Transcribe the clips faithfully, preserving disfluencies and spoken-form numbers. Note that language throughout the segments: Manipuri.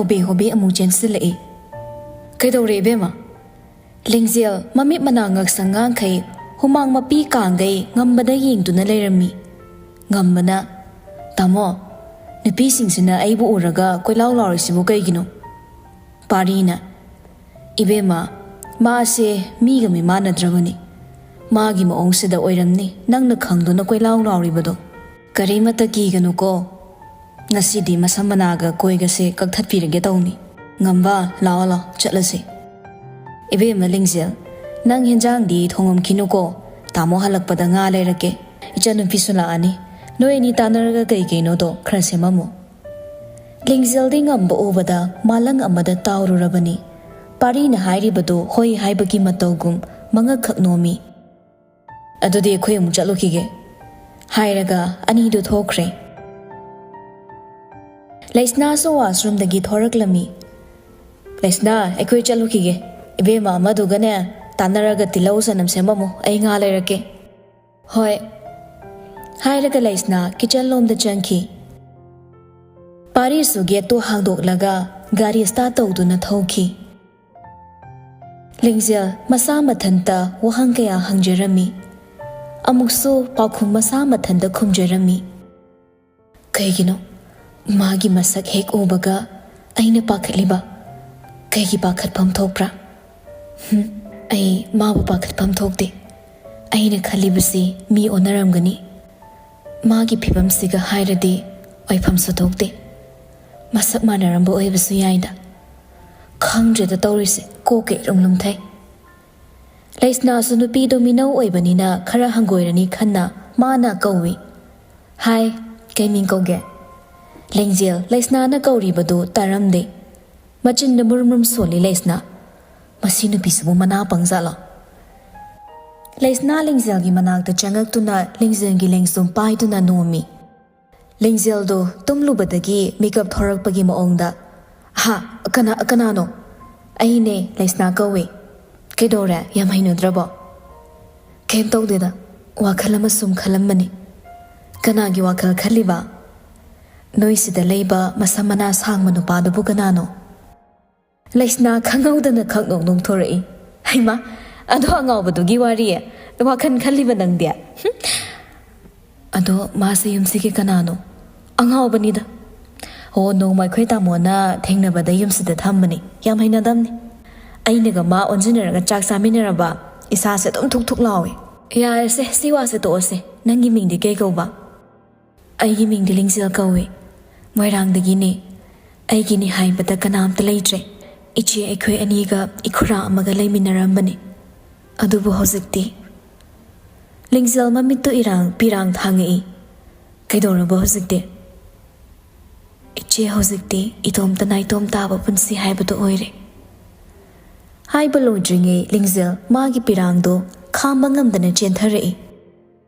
ꯍꯣꯕꯦ ꯍꯣꯕꯦ ꯑꯃꯨꯛ ꯆꯦꯟꯁꯤꯜꯂꯛꯏ꯫ "ꯀꯩꯗꯧꯔꯦ ꯏꯕꯦꯝꯃ?" ꯂꯤꯡꯖꯦꯜ ꯃꯃꯤꯠ ꯃꯅꯥ ꯉꯛꯁꯪ ꯉꯥꯡꯈꯩ, ꯍꯨꯃꯥꯡ ꯃꯄꯤ ꯀꯥꯡꯒꯩ ꯉꯝꯕꯗ ꯌꯦꯡꯗꯨꯅ ꯂꯩꯔꯝꯃꯤ꯫ ꯉꯝꯕꯅ, "ꯇꯥꯃꯣ, ꯅꯨꯄꯤꯁꯤꯡꯁꯤꯅ ꯑꯩꯕꯨ ꯎꯔꯒ ꯀꯣꯏꯂꯥꯎ ꯂꯥꯎꯔꯤꯁꯤꯕꯨ ꯀꯩꯒꯤꯅꯣ?" ꯄꯥꯔꯤꯅ, "ꯏꯕꯦꯝꯃ, ꯃꯥꯁꯦ ꯃꯤꯒ ꯃꯤꯃꯥꯟꯅꯗ꯭ꯔꯕꯅꯤ꯫ ꯃꯥꯒꯤ ꯃꯑꯣꯡꯁꯤꯗ ꯑꯣꯏꯔꯝꯅꯤ ꯅꯪꯅ ꯈꯪꯗꯨꯅ ꯀꯣꯏꯂꯥꯎ ꯂꯥꯎꯔꯤꯕꯗꯣ꯫ ꯀꯔꯤꯃꯠꯇ ꯀꯤꯒꯅꯨꯀꯣ꯫ ꯉꯁꯤꯗꯤ ꯃꯁꯝ ꯃꯅꯥꯒ ꯀꯣꯏꯒꯁꯦ ꯀꯛꯊꯠꯄꯤꯔꯒꯦ ꯇꯧꯅꯤ꯫ ꯉꯝꯕ, ꯂꯥꯛꯑꯣ ꯂꯥꯛꯑꯣ, ꯆꯠꯂꯁꯤ꯫" "ꯏꯕꯦꯝꯃ ꯂꯤꯡꯖꯦꯜ, ꯅꯪ ꯍꯦꯟꯖꯥꯡꯗꯤ ꯊꯣꯡꯉꯝꯈꯤꯅꯨꯀꯣ꯫ ꯇꯥꯃꯣ ꯍꯜꯂꯛꯄꯗ ꯉꯥ ꯂꯩꯔꯛꯀꯦ꯫ ꯏꯆꯟꯅꯨꯄꯤꯁꯨ ꯂꯥꯛꯑꯅꯤ꯫ ꯅꯣꯏ ꯑꯅꯤ ꯇꯥꯟꯅꯔꯒ ꯀꯩ ꯀꯩꯅꯣꯗꯣ ꯈꯔ ꯁꯦꯝꯃꯝꯃꯣ꯫" ꯂꯤꯡꯖꯦꯜꯗꯤ ꯉꯝꯕ ꯎꯕꯗ ꯃꯥꯂꯪ ꯑꯃꯗ ꯇꯥꯎꯔꯨꯔꯕꯅꯤ꯫ ꯄꯥꯔꯤꯅ ꯍꯥꯏꯔꯤꯕꯗꯨ ꯍꯣꯏ ꯍꯥꯏꯕꯒꯤ ꯃꯇꯧꯒꯨꯝ ꯃꯉꯛꯈꯛ ꯅꯣꯝꯃꯤ꯫ "ꯑꯗꯨꯗꯤ ꯑꯩꯈꯣꯏ ꯑꯃꯨꯛ ꯆꯠꯂꯨꯈꯤꯒꯦ," ꯍꯥꯏꯔꯒ ꯑꯅꯤꯗꯨ ꯊꯣꯛꯈ꯭ꯔꯦ꯫ ꯂꯩꯁꯅꯥꯁꯨ ꯋꯥꯁꯔꯨꯝꯗꯒꯤ ꯊꯣꯔꯛꯂꯝꯃꯤ꯫ "ꯂꯩꯁꯅꯥ, ꯑꯩꯈꯣꯏ ꯆꯠꯂꯨꯈꯤꯒꯦ꯫ ꯏꯕꯦꯝꯃ ꯑꯃꯗꯨꯒꯅꯦ ꯇꯥꯟꯅꯔꯒ ꯇꯤꯜꯍꯧ ꯆꯅꯝ ꯁꯦꯝꯃꯝꯃꯨ, ꯑꯩ ꯉꯥ ꯂꯩꯔꯛꯀꯦ꯫" "ꯍꯣꯏ," ꯍꯥꯏꯔꯒ ꯂꯩꯁꯅꯥ ꯀꯤꯆꯟ ꯂꯣꯝꯗ ꯆꯪꯈꯤ꯫ ꯄꯥꯔꯤꯁꯨ ꯒꯦꯠꯇꯨ ꯍꯥꯡꯗꯣꯛꯂꯒ ꯒꯥꯔꯤ ꯁ꯭ꯇꯥꯔꯠ ꯇꯧꯗꯨꯅ ꯊꯧꯈꯤ꯫ ꯂꯤꯡꯖꯦꯜ ꯃꯁꯥ ꯃꯊꯟꯇ ꯋꯥꯍꯪ ꯀꯌꯥ ꯍꯪꯖꯔꯝꯃꯤ꯫ ꯑꯃꯨꯛꯁꯨ ꯄꯥꯎꯈꯨꯝ ꯃꯁꯥ ꯃꯊꯟꯇ ꯈꯨꯝꯖꯔꯝꯃꯤ꯫ ꯀꯩꯒꯤꯅꯣ ꯃꯥꯒꯤ ꯃꯁꯛ ꯍꯦꯛ ꯎꯕꯒ ꯑꯩꯅ ꯄꯥꯈꯠꯂꯤꯕ? ꯀꯩꯒꯤ ꯄꯥꯈꯠꯐꯝ ꯊꯣꯛꯄ꯭ꯔꯥ? ꯍꯨꯝ, ꯑꯩ ꯃꯥꯕꯨ ꯄꯥꯈꯠꯐꯝ ꯊꯣꯛꯇꯦ꯫ ꯑꯩꯅ ꯈꯜꯂꯤꯕꯁꯤ ꯃꯤ ꯑꯣꯟꯅꯔꯝꯒꯅꯤ꯫ ꯃꯥꯒꯤ ꯐꯤꯕꯝꯁꯤꯒ ꯍꯥꯏꯔꯗꯤ ꯑꯣꯏꯐꯝꯁꯨ ꯊꯣꯛꯇꯦ꯫ ꯃꯁꯛ ꯃꯥꯟꯅꯔꯝꯕ ꯑꯣꯏꯕꯁꯨ ꯌꯥꯏꯗ꯫ ꯈꯪꯗ꯭ꯔꯦꯗ ꯇꯧꯔꯤꯁꯦ, ꯀꯣꯛꯀ ꯏꯔꯨꯝ ꯂꯨꯝꯊꯩ꯫ ꯂꯩꯁꯅꯥꯁꯨ ꯅꯨꯄꯤꯗꯣ ꯃꯤꯅꯧ ꯑꯣꯏꯕꯅꯤꯅ ꯈꯔ ꯍꯪꯒꯣꯏꯔꯅꯤ ꯈꯟꯅ ꯃꯥꯅ ꯀꯧꯏ꯫ "ꯍꯥꯏ, ꯀꯩ ꯃꯤꯡ ꯀꯧꯒꯦ?" ꯂꯦꯡꯖꯦꯜ ꯂꯩꯁꯅꯥꯅ ꯀꯧꯔꯤꯕꯗꯨ ꯇꯥꯔꯝꯗꯦ꯫ ꯃꯆꯤꯟꯗ ꯃꯨꯔꯨꯝ ꯃꯨꯔꯨꯝ ꯁꯣꯜꯂꯤ ꯂꯩꯁꯅꯥ꯫ "ꯃꯁꯤ ꯅꯨꯄꯤꯁꯤꯕꯨ ꯃꯅꯥ ꯄꯪꯖꯥꯠꯂꯣ?" ꯂꯩꯁꯅꯥ ꯂꯦꯡꯖꯦꯜꯒꯤ ꯃꯅꯥꯛꯇ ꯆꯪꯉꯛꯇꯨꯅ ꯂꯦꯡꯖꯦꯜꯒꯤ ꯂꯦꯡꯖꯨꯝ ꯄꯥꯏꯗꯨꯅ ꯅꯣꯝꯃꯤ꯫ ꯂꯦꯡꯖꯦꯜꯗꯣ ꯇꯨꯝꯂꯨꯕꯗꯒꯤ ꯃꯤꯀꯞ ꯊꯣꯔꯛꯄꯒꯤ ꯃꯑꯣꯡꯗ, "ꯍꯥ? ꯀꯅꯥ, ꯀꯅꯥꯅꯣ?" "ꯑꯩꯅꯦ, ꯂꯩꯁꯅꯥ ꯀꯧꯋꯦ꯫" "ꯀꯩꯗꯧꯔꯦ? ꯌꯥꯝ ꯍꯩꯅꯗ꯭ꯔꯕꯣ?" "ꯀꯩꯝ ꯇꯧꯗꯦꯗ, ꯋꯥꯈꯜ ꯑꯃ ꯁꯨꯝ ꯈꯜꯂꯝꯕꯅꯤ꯫" "ꯀꯅꯥꯒꯤ ꯋꯥꯈꯜ ꯈꯜꯂꯤꯕ?" "ꯅꯣꯏꯁꯤꯗ ꯂꯩꯕ ꯃꯁꯝ ꯃꯅꯥ ꯁꯥꯡꯕ ꯅꯨꯄꯥꯗꯨꯕꯨ ꯀꯅꯥꯅꯣ?" ꯂꯩꯁꯅꯥ ꯈꯪꯍꯧꯗꯅ ꯈꯛ ꯅꯣꯛ ꯅꯣꯛꯊꯣꯔꯛꯏ꯫ "ꯍꯩꯃꯥ, ꯑꯗꯣ ꯑꯉꯥꯎꯕꯗꯨꯒꯤ ꯋꯥꯔꯤ? ꯋꯥꯈꯜ ꯈꯜꯂꯤꯕ ꯅꯪꯗꯤ?" "ꯍꯨꯝ꯫ ꯑꯗꯣ ꯃꯥꯁꯦ ꯌꯨꯝꯁꯤꯒꯤ ꯀꯅꯥꯅꯣ?" "ꯑꯉꯥꯎꯕꯅꯤꯗ꯫ ꯑꯣ, ꯅꯣꯡꯃ ꯑꯩꯈꯣꯏ ꯇꯥꯃꯣꯅ ꯊꯦꯡꯅꯕꯗ ꯌꯨꯝꯁꯤꯗ ꯊꯝꯕꯅꯤ꯫ ꯌꯥꯝ ꯍꯩꯅꯗꯕꯅꯤ꯫ ꯑꯩꯅꯒ ꯃꯥ ꯑꯣꯟꯁꯤꯟꯅꯔꯒ ꯆꯥꯛ ꯆꯥꯃꯤꯟꯅꯔꯕ ꯏꯁꯥꯁꯦ ꯑꯗꯨꯝ ꯊꯨꯛ ꯊꯨꯛ ꯂꯥꯎꯏ꯫ ꯌꯥꯔꯦꯁꯦ, ꯁꯤ ꯋꯥꯁꯦ ꯇꯣꯛꯑꯁꯦ꯫ ꯅꯪꯒꯤ ꯃꯤꯡꯗꯤ ꯀꯩ ꯀꯧꯕ?" "ꯑꯩꯒꯤ ꯃꯤꯡꯗꯤ ꯂꯤꯡꯖꯦꯜ ꯀꯧꯏ꯫ ꯃꯣꯏꯔꯥꯡꯗꯒꯤꯅꯤ꯫ ꯑꯩꯒꯤꯅꯤ ꯍꯥꯏꯕꯗ ꯀꯅꯥꯝꯇ ꯂꯩꯇ꯭ꯔꯦ꯫ ꯏꯆꯦ ꯑꯩꯈꯣꯏ ꯑꯅꯤꯒ ꯏꯈꯨꯔꯥ ꯑꯃꯒ ꯂꯩꯃꯤꯟꯅꯔꯝꯕꯅꯤ꯫ ꯑꯗꯨꯕꯨ ꯍꯧꯖꯤꯛꯇꯤ..." ꯂꯤꯡꯖꯦꯜ ꯃꯃꯤꯠꯇꯨ ꯏꯔꯥꯡ ꯄꯤꯔꯥꯡ ꯊꯥꯡꯉꯛꯏ꯫ "ꯀꯩꯗꯧꯔꯕ ꯍꯧꯖꯤꯛꯇꯤ?" "ꯏꯆꯦ, ꯍꯧꯖꯤꯛꯇꯤ ꯏꯇꯣꯝꯇ ꯅꯥꯏꯇꯣꯝ ꯇꯥꯕ ꯄꯨꯟꯁꯤ ꯍꯥꯏꯕꯗꯨ ꯑꯣꯏꯔꯦ꯫" ꯍꯥꯏꯕ ꯂꯣꯏꯗ꯭ꯔꯤꯉꯩ ꯂꯤꯡꯖꯦꯜ ꯃꯥꯒꯤ ꯄꯤꯔꯥꯡꯗꯣ ꯈꯥꯝꯕ ꯉꯝꯗꯅ ꯆꯦꯟꯊꯔꯛꯏ꯫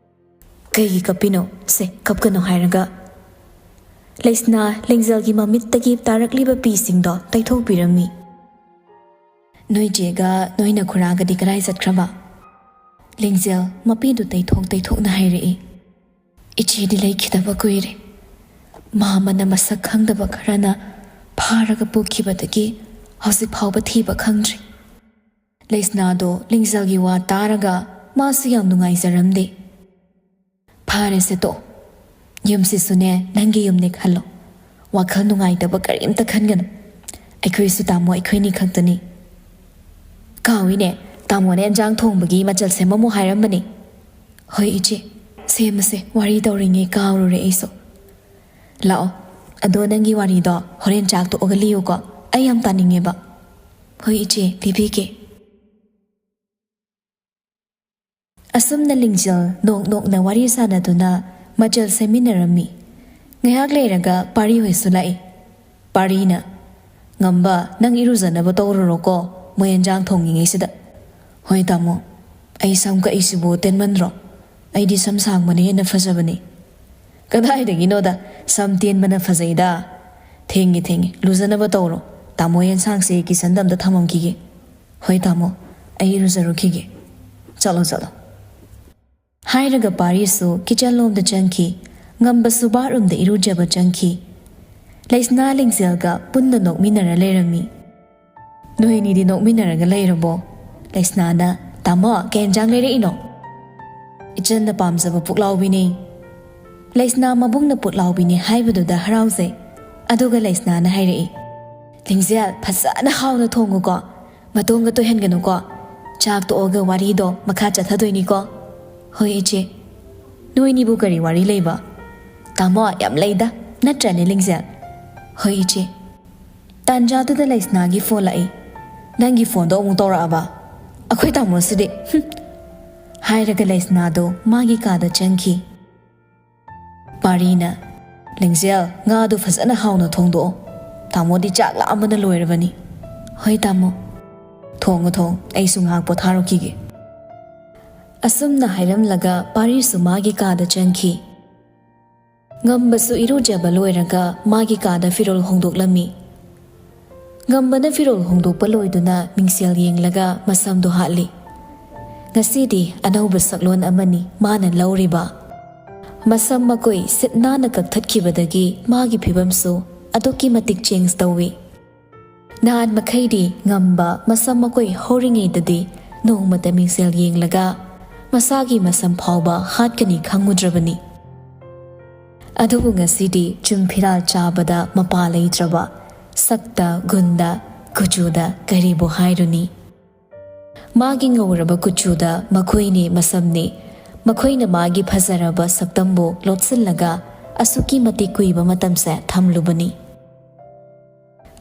"ꯀꯩꯒꯤ ꯀꯞꯄꯤꯅꯣ? ꯁꯦ, ꯀꯞꯀꯅꯨ ꯍꯥꯏꯔꯒ꯫" ꯂꯩꯁꯅꯥ ꯂꯤꯡꯖꯦꯜꯒꯤ ꯃꯃꯤꯠꯇꯒꯤ ꯇꯥꯔꯛꯂꯤꯕ ꯄꯤꯁꯤꯡꯗꯣ ꯇꯩꯊꯣꯛꯄꯤꯔꯝꯃꯤ꯫ "ꯅꯣꯏ ꯆꯦꯒ ꯅꯣꯏ ꯅꯈꯨꯔꯥꯒꯗꯤ ꯀꯗꯥꯏ ꯆꯠꯈ꯭ꯔꯕ?" ꯂꯤꯡꯖꯦꯜ ꯃꯄꯤꯗꯨ ꯇꯩꯊꯣꯛ ꯇꯩꯊꯣꯛꯅ ꯍꯥꯏꯔꯛꯏ꯫ "ꯏꯆꯦꯗꯤ ꯂꯩꯈꯤꯗꯕ ꯀꯨꯏꯔꯦ꯫ ꯃꯥ ꯑꯃꯅ ꯃꯁꯛ ꯈꯪꯗꯕ ꯈꯔꯅ ꯐꯥꯔꯒ ꯄꯨꯈꯤꯕꯗꯒꯤ ꯍꯧꯖꯤꯛ ꯐꯥꯎꯕ ꯊꯤꯕ ꯈꯪꯗ꯭ꯔꯤ꯫" ꯂꯩꯁꯅꯥꯗꯣ ꯂꯤꯡꯖꯦꯜꯒꯤ ꯋꯥ ꯇꯥꯔꯒ ꯃꯥꯁꯨ ꯌꯥꯝ ꯅꯨꯡꯉꯥꯏꯖꯔꯝꯗꯦ꯫ "ꯐꯔꯦꯁꯦ, ꯇꯣꯛꯑꯣ꯫ ꯌꯨꯝꯁꯤꯁꯨꯅꯦ, ꯅꯪꯒꯤ ꯌꯨꯝꯅꯦ ꯈꯜꯂꯣ꯫ ꯋꯥꯈꯜ ꯅꯨꯡꯉꯥꯏꯇꯕ ꯀꯔꯤꯝꯇ ꯈꯟꯒꯅꯨ꯫ ꯑꯩꯈꯣꯏꯁꯨ ꯇꯥꯃꯣ ꯑꯩꯈꯣꯏꯅꯤ ꯈꯛꯇꯅꯤ꯫ ꯀꯥꯎꯏꯅꯦ, ꯇꯥꯃꯣꯅ ꯑꯦꯟꯖꯥꯡ ꯊꯣꯡꯕꯒꯤ ꯃꯆꯜ ꯁꯦꯝꯃꯝꯃꯣ ꯍꯥꯏꯔꯝꯕꯅꯤ꯫ ꯍꯣꯏ ꯏꯆꯦ, ꯁꯦꯝꯃꯁꯦ, ꯋꯥꯔꯤ ꯇꯧꯔꯤꯉꯩ ꯀꯥꯎꯔꯨꯔꯦ ꯑꯩꯁꯨ꯫ ꯂꯥꯛꯑꯣ, ꯑꯗꯣ ꯅꯪꯒꯤ ꯋꯥꯔꯤꯗꯣ ꯍꯣꯔꯦꯟ ꯆꯥꯛ ꯇꯣꯛꯑꯒ ꯂꯤꯌꯨꯀꯣ, ꯑꯩ ꯌꯥꯝ ꯇꯥꯅꯤꯡꯉꯦꯕ꯫ ꯍꯣꯏ ꯏꯆꯦ, ꯂꯤꯕꯤꯒꯦ꯫" ꯑꯁꯨꯝꯅ ꯂꯤꯡꯖꯦꯜ ꯅꯣꯛ ꯅꯣꯛꯅ ꯋꯥꯔꯤ ꯁꯥꯟꯅꯗꯨꯅ ꯃꯆꯜ ꯁꯦꯝꯃꯤꯟꯅꯔꯝꯃꯤ꯫ ꯉꯥꯏꯍꯥꯛ ꯂꯩꯔꯒ ꯄꯥꯔꯤ ꯍꯣꯏꯁꯨ ꯂꯥꯛꯏ꯫ ꯄꯥꯔꯤꯅ, "ꯉꯝꯕ, ꯅꯪ ꯏꯔꯨꯖꯅꯕ ꯇꯧꯔꯨꯔꯣꯀꯣ, ꯃꯣꯏ ꯑꯦꯟꯖꯥꯡ ꯊꯣꯡꯉꯤꯉꯩꯁꯤꯗ꯫" "ꯍꯣꯏ ꯇꯥꯃꯣ꯫ ꯑꯩ ꯁꯝ ꯀꯛꯏꯁꯤꯕꯨ ꯇꯦꯟꯃꯟꯗ꯭ꯔꯣ? ꯑꯩꯗꯤ ꯁꯝ ꯁꯥꯡꯕꯅ ꯍꯦꯟꯅ ꯐꯖꯕꯅꯤ꯫" "ꯀꯗꯥꯏꯗꯒꯤꯅꯣꯗ, ꯁꯝ ꯇꯦꯟꯕꯅ ꯐꯖꯩꯗ꯫ ꯊꯦꯡꯉꯦ, ꯊꯦꯡꯉꯦ, ꯂꯨꯖꯅꯕ ꯇꯧꯔꯣ꯫ ꯇꯥꯃꯣ ꯌꯦꯟꯁꯥꯡꯁꯦ ꯀꯤꯆꯟꯗ ꯑꯝꯇ ꯊꯝꯃꯝꯈꯤꯒꯦ꯫" "ꯍꯣꯏ ꯇꯥꯃꯣ, ꯑꯩ ꯏꯔꯨꯖꯔꯨꯈꯤꯒꯦ꯫ ꯆꯠꯂꯣ, ꯆꯠꯂꯣ꯫" ꯍꯥꯏꯔꯒ ꯄꯥꯔꯤꯁꯨ ꯀꯤꯆꯟ ꯂꯣꯝꯗ ꯆꯪꯈꯤ꯫ ꯉꯝꯕꯁꯨ ꯕꯥꯠꯔꯨꯝꯗ ꯏꯔꯨꯖꯕ ꯆꯪꯈꯤ꯫ ꯂꯩꯁꯅꯥ ꯂꯤꯡꯖꯦꯜꯒ ꯄꯨꯟꯅ ꯅꯣꯛꯃꯤꯟꯅꯔ ꯂꯩꯔꯝꯃꯤ꯫ "ꯅꯣꯏꯅꯤꯗꯤ ꯅꯣꯛꯃꯤꯟꯅꯔꯒ ꯂꯩꯔꯕꯣ?" ꯂꯩꯁꯅꯥꯅ, "ꯇꯥꯃꯣ, ꯀꯩ ꯌꯦꯟꯖꯥꯡ ꯂꯩꯔꯛꯏꯅꯣ?" "ꯏꯆꯟꯅ ꯄꯥꯝꯖꯕ ꯄꯨꯛꯂꯥꯎꯕꯤꯅꯦ꯫" ꯂꯩꯁꯅꯥ ꯃꯕꯨꯡꯅ ꯄꯨꯛꯂꯥꯎꯕꯤꯅꯦ ꯍꯥꯏꯕꯗꯨꯗ ꯍꯔꯥꯎꯖꯩ꯫ ꯑꯗꯨꯒ ꯂꯩꯁꯅꯥꯅ ꯍꯥꯏꯔꯛꯏ, "ꯂꯤꯡꯖꯦꯜ, ꯐꯖꯅ ꯍꯥꯎꯅ ꯊꯣꯡꯉꯨꯀꯣ꯫ ꯃꯇꯣꯡꯒ ꯇꯣꯏꯍꯟꯒꯅꯨꯀꯣ꯫ ꯆꯥꯛ ꯇꯣꯛꯑꯒ ꯋꯥꯔꯤꯗꯣ ꯃꯈꯥ ꯆꯠꯊꯗꯣꯏꯅꯤꯀꯣ꯫" "ꯍꯣꯏ, ꯏꯆꯦ꯫" "ꯅꯣꯏꯅꯤꯕꯨ ꯀꯔꯤ ꯋꯥꯔꯤ ꯂꯩꯕ?" "ꯇꯥꯃꯣ, ꯌꯥꯝ ꯂꯩꯗ꯫ ꯅꯠꯇ꯭ꯔꯅꯦ, ꯂꯤꯡꯖꯦꯜ?" "ꯍꯣꯏ, ꯏꯆꯦ꯫" ꯇꯥꯟꯖꯥꯗꯨꯗ ꯂꯩꯁꯅꯥꯒꯤ ꯐꯣꯟ ꯂꯥꯛꯏ꯫ "ꯅꯪꯒꯤ ꯐꯣꯟꯗꯣ ꯑꯃꯨꯛ ꯇꯧꯔꯛꯑꯕ? ꯑꯩꯈꯣꯏ ꯇꯥꯃꯣꯁꯤꯗꯤ, ꯍꯨꯝ!" ꯍꯥꯏꯔꯒ ꯂꯩꯁꯅꯥꯗꯣ ꯃꯥꯒꯤ ꯀꯥꯗ ꯆꯪꯈꯤ꯫ ꯄꯥꯔꯤꯅ, "ꯂꯤꯡꯖꯦꯜ, ꯉꯥꯗꯨ ꯐꯖꯅ ꯍꯥꯎꯅ ꯊꯣꯡꯗꯣꯛꯑꯣ꯫ ꯇꯥꯃꯣꯗꯤ ꯆꯥꯛ ꯂꯥꯝꯕꯅ ꯂꯣꯏꯔꯕꯅꯤ꯫" "ꯍꯣꯏ, ꯇꯥꯃꯣ꯫" "ꯊꯣꯡꯉꯣ, ꯊꯣꯡ꯫ ꯑꯩꯁꯨ ꯉꯥꯏꯍꯥꯛ ꯄꯣꯊꯥꯔꯨꯈꯤꯒꯦ꯫" ꯑꯁꯨꯝꯅ ꯍꯥꯏꯔꯝꯂꯒ ꯄꯥꯔꯤꯁꯨ ꯃꯥꯒꯤ ꯀꯥꯗ ꯆꯪꯈꯤ꯫ ꯉꯝꯕꯁꯨ ꯏꯔꯨꯖꯕ ꯂꯣꯏꯔꯒ ꯃꯥꯒꯤ ꯀꯥꯗ ꯐꯤꯔꯣꯜ ꯍꯣꯡꯗꯣꯛꯂꯝꯃꯤ꯫ ꯉꯝꯕꯅ ꯐꯤꯔꯣꯜ ꯍꯣꯡꯗꯣꯛꯄ ꯂꯣꯏꯗꯨꯅ ꯃꯤꯡꯁꯦꯜ ꯌꯦꯡꯂꯒ ꯃꯁꯝꯗꯨ ꯍꯥꯠꯂꯤ꯫ ꯉꯁꯤꯗꯤ ꯑꯅꯧꯕ ꯁꯛꯂꯣꯟ ꯑꯃꯅꯤ ꯃꯥꯅ ꯂꯧꯔꯤꯕ꯫ ꯃꯁꯝ ꯃꯀꯣꯏ ꯁꯤꯠ ꯅꯥꯟꯅ ꯀꯛꯊꯠꯈꯤꯕꯗꯒꯤ ꯃꯥꯒꯤ ꯐꯤꯕꯝꯁꯨ ꯑꯗꯨꯛꯀꯤ ꯃꯇꯤꯛ ꯆꯦꯟꯖ ꯇꯧꯏ꯫ ꯅꯍꯥꯟ ꯃꯈꯩꯗꯤ ꯉꯝꯕ ꯃꯁꯝ ꯃꯀꯣꯏ ꯍꯧꯔꯤꯉꯩꯗꯗꯤ ꯅꯣꯡꯃꯇ ꯃꯤꯡꯁꯦꯜ ꯌꯦꯡꯂꯒ ꯃꯁꯥꯒꯤ ꯃꯁꯝ ꯐꯥꯎꯕ ꯍꯥꯠꯀꯅꯤ ꯈꯪꯉꯨꯗ꯭ꯔꯕꯅꯤ꯫ ꯑꯗꯨꯕꯨ ꯉꯁꯤꯗꯤ ꯆꯨꯝ ꯐꯤꯔꯥꯜ ꯆꯥꯕꯗ ꯃꯄꯥ ꯂꯩꯇ꯭ꯔꯕ, ꯁꯛꯇ, ꯒꯨꯟꯗ, ꯀꯨꯆꯨꯗ ꯀꯔꯤꯕꯨ ꯍꯥꯏꯔꯨꯅꯤ? ꯃꯥꯒꯤ ꯉꯧꯔꯕ ꯀꯨꯆꯨꯗ ꯃꯈꯣꯏꯅꯤ ꯃꯁꯝꯅꯤ, ꯃꯈꯣꯏꯅ ꯃꯥꯒꯤ ꯐꯖꯔꯕ ꯁꯛꯇꯝꯕꯨ ꯂꯣꯠꯁꯤꯜꯂꯒ ꯑꯁꯨꯛꯀꯤ ꯃꯇꯤꯛ ꯀꯨꯏꯕ ꯃꯇꯝꯁꯦ ꯊꯝꯂꯨꯕꯅꯤ꯫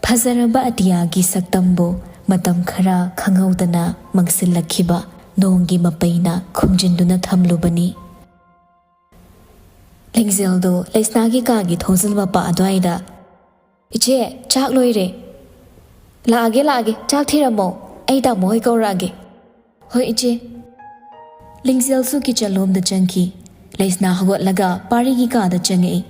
ꯐꯖꯔꯕ ꯑꯇꯤꯌꯥꯒꯤ ꯁꯛꯇꯝꯕꯨ ꯃꯇꯝ ꯈꯔ ꯈꯪꯍꯧꯗꯅ ꯃꯪꯁꯤꯜꯂꯛꯈꯤꯕ ꯅꯣꯡꯒꯤ ꯃꯄꯩꯅ ꯈꯨꯝꯖꯤꯟꯗꯨꯅ ꯊꯝꯂꯨꯕꯅꯤ꯫ ꯂꯤꯡꯖꯦꯜꯗꯨ ꯂꯩꯁꯅꯥꯒꯤ ꯀꯥꯒꯤ ꯊꯣꯡꯖꯤꯜ ꯃꯄꯥ ꯑꯗꯨꯋꯥꯏꯗ, "ꯏꯆꯦ, ꯆꯥꯛ ꯂꯣꯏꯔꯦ꯫ ꯂꯥꯛꯑꯒꯦ, ꯂꯥꯛꯑꯒꯦ, ꯆꯥꯛ ꯊꯤꯔꯝꯃꯣ꯫ ꯑꯩ ꯇꯥꯃꯣ ꯍꯣꯏ ꯀꯧꯔꯛꯑꯒꯦ꯫" "ꯍꯣꯏ, ꯏꯆꯦ꯫" ꯂꯤꯡꯖꯦꯜꯁꯨ ꯀꯤꯆꯟ ꯂꯣꯝꯗ ꯆꯪꯈꯤ꯫ ꯂꯩꯁꯅꯥ ꯍꯧꯒꯠꯂꯒ ꯄꯥꯔꯤꯒꯤ ꯀꯥꯗ ꯆꯪꯉꯛꯏ꯫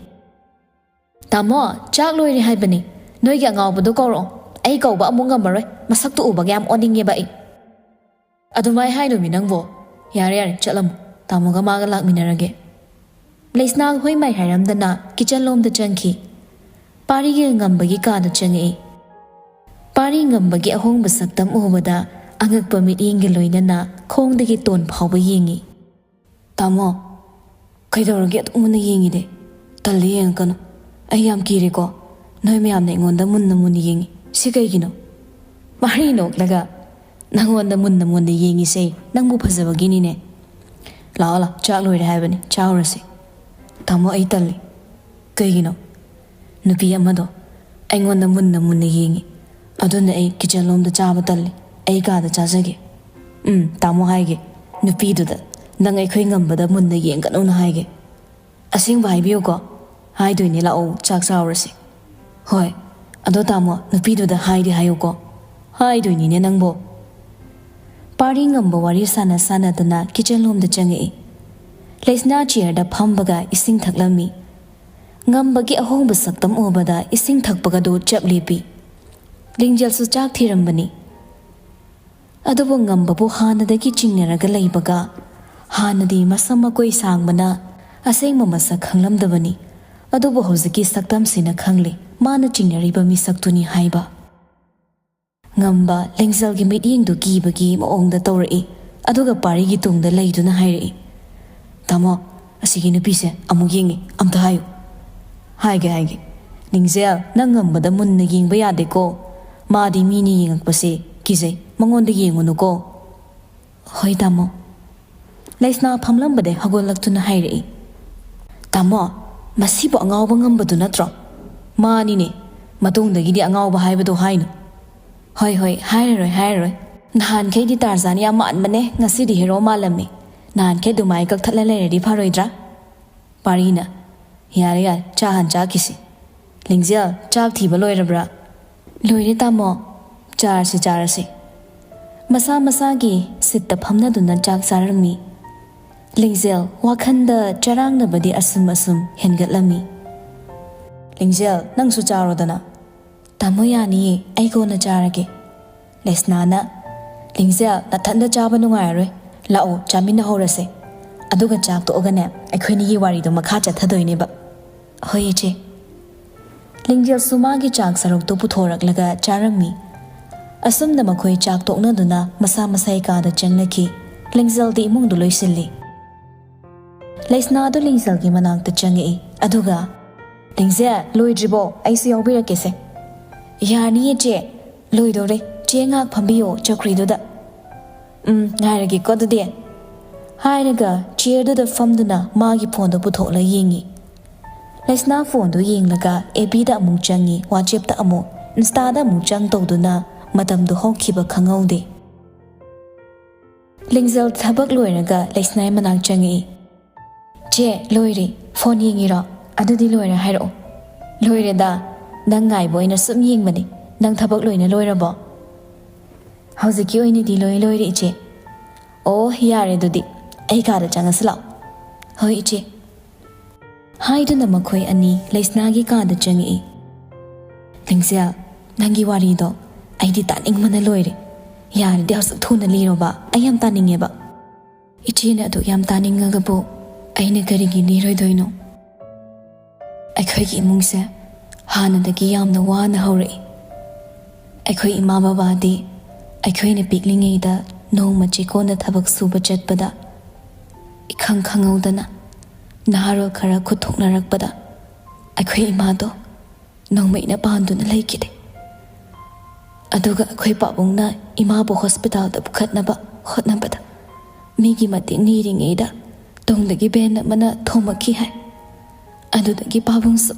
"ꯇꯥꯃꯣ, ꯆꯥꯛ ꯂꯣꯏꯔꯦ ꯍꯥꯏꯕꯅꯤ꯫ ꯅꯣꯏꯒꯤ ꯑꯉꯥꯎꯕꯗꯣ ꯀꯧꯔꯛꯑꯣ꯫ ꯑꯩ ꯀꯧꯕ ꯑꯃꯨꯛ ꯉꯝꯃꯔꯣꯏ꯫ ꯃꯁꯛꯇꯨ ꯎꯕꯒ ꯌꯥꯝ ꯑꯣꯟꯅꯤꯡꯉꯦꯕ ꯑꯩ꯫" "ꯑꯗꯨꯃꯥꯏ ꯍꯥꯏꯅꯨꯃꯤ ꯅꯪꯕꯣ꯫ ꯌꯥꯔꯦ, ꯌꯥꯔꯦ, ꯆꯠꯂꯝꯃꯣ꯫ ꯇꯥꯃꯣꯒ ꯃꯥꯒ ꯂꯥꯛꯃꯤꯟꯅꯔꯒꯦ꯫" ꯂꯩꯁꯅꯥ ꯍꯣꯏ ꯃꯥꯏ ꯍꯥꯏꯔꯝꯗꯅ ꯀꯤꯆꯟ ꯂꯣꯝꯗ ꯆꯪꯈꯤ꯫ ꯄꯥꯔꯤꯒ ꯉꯝꯕꯒꯤ ꯀꯥꯗ ꯆꯪꯉꯛꯏ꯫ ꯄꯥꯔꯤ ꯉꯝꯕꯒꯤ ꯑꯍꯣꯡꯕ ꯁꯛꯇꯝ ꯎꯕꯗ ꯑꯉꯛꯄ ꯃꯤꯠꯌꯦꯡꯒ ꯂꯣꯏꯅꯅ ꯈꯣꯡꯗꯒꯤ ꯇꯣꯟ ꯐꯥꯎꯕ ꯌꯦꯡꯉꯤ꯫ "ꯇꯥꯃꯣ, ꯀꯩꯗꯧꯔꯒꯦ ꯑꯗꯨꯛ ꯃꯨꯟꯅ ꯌꯦꯡꯉꯤꯗꯤ? ꯇꯜꯂꯤ, ꯌꯦꯡꯉꯛꯀꯅꯨ꯫ ꯑꯩ ꯌꯥꯝ ꯀꯤꯔꯦꯀꯣ꯫ ꯅꯣꯏ ꯃꯌꯥꯝꯅ ꯑꯩꯉꯣꯟꯗ ꯃꯨꯟꯅ ꯃꯨꯟꯅ ꯌꯦꯡꯉꯤ꯫ ꯁꯤ ꯀꯩꯒꯤꯅꯣ?" ꯃꯍꯩ ꯅꯣꯛꯂꯒ, "ꯅꯪꯉꯣꯟꯗ ꯃꯨꯟꯅ ꯃꯨꯟꯅ ꯌꯦꯡꯉꯤꯁꯦ ꯅꯪꯕꯨ ꯐꯖꯕꯒꯤꯅꯤꯅꯦ꯫ ꯂꯥꯛꯑꯣ, ꯂꯥꯛꯑꯣ, ꯆꯥꯛ ꯂꯣꯏꯔꯦ ꯍꯥꯏꯕꯅꯤ, ꯆꯥꯎꯔꯁꯤ꯫" "ꯇꯥꯃꯣ, ꯑꯩ ꯇꯜꯂꯤ꯫" "ꯀꯩꯒꯤꯅꯣ?" "ꯅꯨꯄꯤ ꯑꯃꯗꯣ ꯑꯩꯉꯣꯟꯗ ꯃꯨꯟꯅ ꯃꯨꯟꯅ ꯌꯦꯡꯉꯤ꯫ ꯑꯗꯨꯅ ꯑꯩ ꯀꯤꯆꯟ ꯂꯣꯝꯗ ꯆꯥꯕ ꯇꯜꯂꯤ꯫ ꯑꯩ ꯀꯥꯗ ꯆꯥꯖꯒꯦ꯫" "ꯎꯝ, ꯇꯥꯃꯣ ꯍꯥꯏꯒꯦ꯫ ꯅꯨꯄꯤꯗꯨꯗ ꯅꯪ ꯑꯩꯈꯣꯏ ꯉꯝꯕꯗ ꯃꯨꯟꯅ ꯌꯦꯡꯒꯅꯨꯅ ꯍꯥꯏꯒꯦ꯫" "ꯑꯁꯦꯡꯕ ꯍꯥꯏꯕꯤꯌꯨꯀꯣ꯫" "ꯍꯥꯏꯗꯣꯏꯅꯦ, ꯂꯥꯛꯑꯣ, ꯆꯥꯛ ꯆꯥꯎꯔꯁꯤ꯫" "ꯍꯣꯏ꯫ ꯑꯗꯣ ꯇꯥꯃꯣ, ꯅꯨꯄꯤꯗꯨꯗ ꯍꯥꯏꯗꯤ ꯍꯥꯏꯌꯨꯀꯣ꯫" "ꯍꯥꯏꯗꯣꯏꯅꯤꯅꯦ ꯅꯪꯕꯣ꯫" ꯄꯥꯔꯤ ꯉꯝꯕ ꯋꯥꯔꯤ ꯁꯥꯟꯅ ꯁꯥꯟꯅꯗꯨꯅ ꯀꯤꯆꯟ ꯂꯣꯝꯗ ꯆꯪꯉꯛꯏ꯫ ꯂꯩꯁꯅꯥ ꯆꯤꯌꯔꯗ ꯐꯝꯕꯒ ꯏꯁꯤꯡ ꯊꯛꯂꯝꯃꯤ꯫ ꯉꯝꯕꯒꯤ ꯑꯍꯣꯡꯕ ꯁꯛꯇꯝ ꯎꯕꯗ ꯏꯁꯤꯡ ꯊꯛꯄꯒꯗꯨ ꯆꯞ ꯂꯦꯞꯄꯤ꯫ ꯂꯤꯡꯖꯦꯜꯁꯨ ꯆꯥꯛ ꯊꯤꯔꯝꯕꯅꯤ꯫ ꯑꯗꯨꯕꯨ ꯉꯝꯕꯕꯨ ꯍꯥꯟꯅꯗꯒꯤ ꯆꯤꯡꯅꯔꯒ ꯂꯩꯕꯒ, ꯍꯥꯟꯅꯗꯤ ꯃꯁꯝ ꯃꯀꯣꯏ ꯁꯥꯡꯕꯅ ꯑꯁꯦꯡꯕ ꯃꯁꯛ ꯈꯪꯂꯝꯗꯕꯅꯤ꯫ ꯑꯗꯨꯕꯨ ꯍꯧꯖꯤꯛꯀꯤ ꯁꯛꯇꯝꯁꯤꯅ ꯈꯪꯂꯦ ꯃꯥꯅ ꯆꯤꯡꯅꯔꯤꯕ ꯃꯤꯁꯛꯇꯨꯅꯤ ꯍꯥꯏꯕ꯫ ꯉꯝꯕ ꯂꯦꯡꯖꯦꯜꯒꯤ ꯃꯤꯠꯌꯦꯡꯗꯨ ꯀꯤꯕꯒꯤ ꯃꯑꯣꯡꯗ ꯇꯧꯔꯛꯏ, ꯑꯗꯨꯒ ꯄꯥꯔꯤꯒꯤ ꯇꯨꯡꯗ ꯂꯩꯗꯨꯅ ꯍꯥꯏꯔꯛꯏ, "ꯇꯥꯃꯣ, ꯑꯁꯤꯒꯤ ꯅꯨꯄꯤꯁꯦ ꯑꯃꯨꯛ ꯌꯦꯡꯉꯤ, ꯑꯝꯇ ꯍꯥꯏꯌꯨ꯫" "ꯍꯥꯏꯒꯦ, ꯍꯥꯏꯒꯦ꯫ ꯂꯤꯡꯖꯦꯜ, ꯅꯪ ꯉꯝꯕꯗ ꯃꯨꯟꯅ ꯌꯦꯡꯕ ꯌꯥꯗꯦꯀꯣ꯫ ꯃꯥꯗꯤ ꯃꯤꯅ ꯌꯦꯡꯉꯛꯄꯁꯦ ꯀꯤꯖꯩ, ꯃꯉꯣꯟꯗ ꯌꯦꯡꯉꯨꯅꯨꯀꯣ꯫" "ꯍꯣꯏ, ꯇꯥꯃꯣ꯫" ꯂꯩꯁꯅꯥ ꯐꯝꯂꯝꯕꯗꯩ ꯍꯧꯒꯠꯂꯛꯇꯨꯅ ꯍꯥꯏꯔꯛꯏ, "ꯇꯥꯃꯣ, ꯃꯁꯤꯕꯨ ꯑꯉꯥꯎꯕ ꯉꯝꯕꯗꯨ ꯅꯠꯇ꯭ꯔꯣ?" "ꯃꯥꯅꯤꯅꯦ꯫ ꯃꯇꯨꯡꯗꯒꯤꯗꯤ ꯑꯉꯥꯎꯕ ꯍꯥꯏꯕꯗꯣ ꯍꯥꯏꯅꯨ꯫" "ꯍꯣꯏ, ꯍꯣꯏ, ꯍꯥꯏꯔꯔꯣꯏ, ꯍꯥꯏꯔꯔꯣꯏ꯫ ꯅꯍꯥꯟꯈꯩꯗꯤ ꯇꯥꯔꯖꯥꯟ ꯌꯥꯝ ꯃꯥꯟꯕꯅꯦ, ꯉꯁꯤꯗꯤ ꯍꯦꯔꯣ ꯃꯥꯜꯂꯝꯃꯤ꯫ ꯅꯍꯥꯟꯈꯩ ꯑꯗꯨꯃꯥꯏ ꯀꯛꯊꯠꯂ ꯂꯩꯔꯗꯤ ꯐꯔꯣꯏꯗ꯭ꯔꯥ?" ꯄꯥꯔꯤꯅ, "ꯌꯥꯔꯦ, ꯌꯥꯔꯦ, ꯆꯥ ꯍꯥꯟ ꯆꯥꯈꯤꯁꯤ꯫ ꯂꯤꯡꯖꯦꯜ, ꯆꯥꯛ ꯊꯤꯕ ꯂꯣꯏꯔꯕ꯭ꯔꯥ?" "ꯂꯣꯏꯔꯦ, ꯇꯥꯃꯣ꯫ ꯆꯥꯔꯁꯤ, ꯆꯥꯔꯁꯤ꯫" ꯃꯁꯥ ꯃꯁꯥꯒꯤ ꯁꯤꯠꯇ ꯐꯝꯅꯗꯨꯅ ꯆꯥꯛ ꯆꯥꯔꯝꯃꯤ꯫ ꯂꯤꯡꯖꯦꯜ ꯋꯥꯈꯜꯗ ꯆꯔꯥꯡꯅꯕꯗꯤ ꯑꯁꯨꯝ ꯑꯁꯨꯝ ꯍꯦꯟꯒꯠꯂꯝꯃꯤ꯫ "ꯂꯤꯡꯖꯦꯜ, ꯅꯪꯁꯨ ꯆꯥꯔꯣꯗꯅ꯫" "ꯇꯥꯃꯣ, ꯌꯥꯅꯤꯌꯦ, ꯑꯩ ꯀꯣꯟꯅ ꯆꯥꯔꯒꯦ꯫" ꯂꯩꯁꯅꯥꯅ, "ꯂꯤꯡꯖꯦꯜ, ꯅꯊꯟꯗ ꯆꯥꯕ ꯅꯨꯡꯉꯥꯏꯔꯔꯣꯏ꯫ ꯂꯥꯛꯑꯣ, ꯆꯥꯃꯤꯟꯅꯍꯧꯔꯁꯦ꯫" ꯑꯗꯨꯒ ꯆꯥꯛ ꯇꯣꯛꯑꯒꯅꯦ, ꯑꯩꯈꯣꯏꯅꯤꯒꯤ ꯋꯥꯔꯤꯗꯣ ꯃꯈꯥ ꯆꯠꯊꯗꯣꯏꯅꯦꯕ꯫ ꯍꯣꯏ, ꯏꯆꯦ꯫ ꯂꯤꯡꯖꯦꯜꯁꯨ ꯃꯥꯒꯤ ꯆꯥꯛ ꯁꯔꯨꯛꯇꯨ ꯄꯨꯊꯣꯔꯛꯂꯒ ꯆꯥꯔꯝꯃꯤ꯫ ꯑꯁꯨꯝꯅ ꯃꯈꯣꯏ ꯆꯥꯛ ꯇꯣꯛꯅꯗꯨꯅ ꯃꯁꯥ ꯃꯁꯥꯒꯤ ꯀꯥꯗ ꯆꯪꯅꯈꯤ꯫ ꯂꯤꯡꯖꯦꯜꯗꯤ ꯏꯃꯨꯡꯗꯨ ꯂꯣꯏꯁꯤꯜꯂꯤ꯫ ꯂꯩꯁꯅꯥꯗꯨ ꯂꯤꯡꯖꯦꯜꯒꯤ ꯃꯅꯥꯛꯇ ꯆꯪꯉꯛꯏ, ꯑꯗꯨꯒ, "ꯂꯤꯡꯖꯦꯜ, ꯂꯣꯏꯗ꯭ꯔꯤꯕꯣ? ꯑꯩꯁꯨ ꯌꯥꯎꯕꯤꯔꯛꯀꯦꯁꯦ꯫" "ꯌꯥꯅꯤꯌꯦ, ꯆꯦ꯫ ꯂꯣꯏꯗꯧꯔꯦ꯫ ꯆꯦ, ꯉꯥꯏꯍꯥꯛ ꯐꯝꯕꯤꯌꯣ ꯆꯧꯀ꯭ꯔꯤꯗꯨꯗ꯫" "ꯎꯝ, ꯉꯥꯏꯔꯒꯦꯀꯣ ꯑꯗꯨꯗꯤ꯫" ꯍꯥꯏꯔꯒ ꯆꯤꯌꯔꯗꯨꯗ ꯐꯝꯗꯨꯅ ꯃꯥꯒꯤ ꯐꯣꯟꯗꯨ ꯄꯨꯊꯣꯛꯂ ꯌꯦꯡꯉꯤ꯫ ꯂꯩꯁꯅꯥ ꯐꯣꯟꯗꯨ ꯌꯦꯡꯂꯒ ꯑꯦꯐ ꯕꯤꯗ ꯑꯃꯨꯛ ꯆꯪꯉꯤ, ꯋꯥꯆꯦꯞꯇ ꯑꯃꯨꯛ, ꯏꯟꯁꯇꯥꯗ ꯑꯃꯨꯛ ꯆꯪ ꯇꯧꯗꯨꯅ ꯃꯇꯝꯗꯨ ꯍꯧꯈꯤꯕ ꯈꯪꯍꯧꯗꯦ꯫ ꯂꯤꯡꯖꯦꯜ ꯊꯕꯛ ꯂꯣꯏꯔꯒ ꯂꯩꯁꯅꯥꯏ ꯃꯅꯥꯛ ꯆꯪꯉꯛꯏ꯫ "ꯆꯦ, ꯂꯣꯏꯔꯦ꯫ ꯐꯣꯟ ꯌꯦꯡꯉꯤꯔꯣ? ꯑꯗꯨꯗꯤ ꯂꯣꯏꯔꯦ ꯍꯥꯏꯔꯛꯑꯣ꯫" "ꯂꯣꯏꯔꯦꯗ꯫ ꯅꯪ ꯉꯥꯏꯕ ꯑꯣꯏꯅ ꯁꯨꯝ ꯌꯦꯡꯕꯅꯤ꯫ ꯅꯪ ꯊꯕꯛ ꯂꯣꯏꯅ ꯂꯣꯏꯔꯕꯣ?" "ꯍꯧꯖꯤꯛꯀꯤ ꯑꯣꯏꯅꯗꯤ ꯂꯣꯏ ꯂꯣꯏꯔꯦ, ꯏꯆꯦ꯫" "ꯑꯣ, ꯌꯥꯔꯦ ꯑꯗꯨꯗꯤ꯫ ꯑꯩ ꯀꯥꯗ ꯆꯪꯉꯁꯤ ꯂꯥꯛꯑꯣ꯫" "ꯍꯣꯏ, ꯏꯆꯦ꯫" ꯍꯥꯏꯗꯨꯅ ꯃꯈꯣꯏ ꯑꯅꯤ ꯂꯩꯁꯅꯥꯒꯤ ꯀꯥꯗ ꯆꯪꯉꯛꯏ꯫ "ꯂꯤꯡꯖꯦꯜ, ꯅꯪꯒꯤ ꯋꯥꯔꯤꯗꯣ ꯑꯩꯗꯤ ꯇꯥꯅꯤꯡꯕꯅ ꯂꯣꯏꯔꯦ꯫ ꯌꯥꯔꯗꯤ ꯍꯧꯖꯤꯛ ꯊꯨꯅ ꯂꯤꯔꯣꯕ, ꯑꯩ ꯌꯥꯝ ꯇꯥꯅꯤꯡꯉꯦꯕ꯫" "ꯏꯆꯦꯅ ꯑꯗꯨꯛ ꯌꯥꯝ ꯇꯥꯅꯤꯡꯉꯒꯕꯨ ꯑꯩꯅ ꯀꯔꯤꯒꯤ ꯂꯤꯔꯣꯏꯗꯣꯏꯅꯣ? ꯑꯩꯈꯣꯏꯒꯤ ꯏꯃꯨꯡꯁꯦ ꯍꯥꯟꯅꯗꯒꯤ ꯌꯥꯝꯅ ꯋꯥꯅ ꯍꯧꯔꯛꯏ꯫ ꯑꯩꯈꯣꯏ ꯏꯃꯥ ꯕꯕꯥꯗꯤ ꯑꯩꯈꯣꯏꯅ ꯄꯤꯛꯂꯤꯉꯩꯗ ꯅꯣꯡꯃ ꯆꯦꯛꯀꯣꯟꯗ ꯊꯕꯛ ꯁꯨꯕ ꯆꯠꯄꯗ ꯏꯈꯪ ꯈꯪꯍꯧꯗꯅ ꯅꯍꯥꯔꯣꯜ ꯈꯔ ꯈꯨꯠ ꯊꯣꯛꯅꯔꯛꯄꯗ ꯑꯩꯈꯣꯏ ꯏꯃꯥꯗꯣ ꯅꯣꯡꯃꯩꯅ ꯄꯥꯟꯗꯨꯅ ꯂꯩꯈꯤꯗꯦ꯫ ꯑꯗꯨꯒ ꯑꯩꯈꯣꯏ ꯄꯥꯕꯨꯡꯅ ꯏꯃꯥꯕꯨ ꯍꯣꯁꯄꯤꯇꯥꯜꯗ ꯄꯨꯈꯠꯅꯕ ꯍꯣꯠꯅꯕꯗ ꯃꯤꯒꯤ ꯃꯇꯦꯡ ꯅꯤꯔꯤꯉꯩꯗ ꯇꯨꯡꯗꯒꯤ ꯚꯦꯟ ꯑꯃꯅ ꯊꯣꯝꯃꯛꯈꯤ ꯍꯥꯏ꯫ ꯑꯗꯨꯗꯒꯤ ꯄꯥꯕꯨꯡꯁꯨ"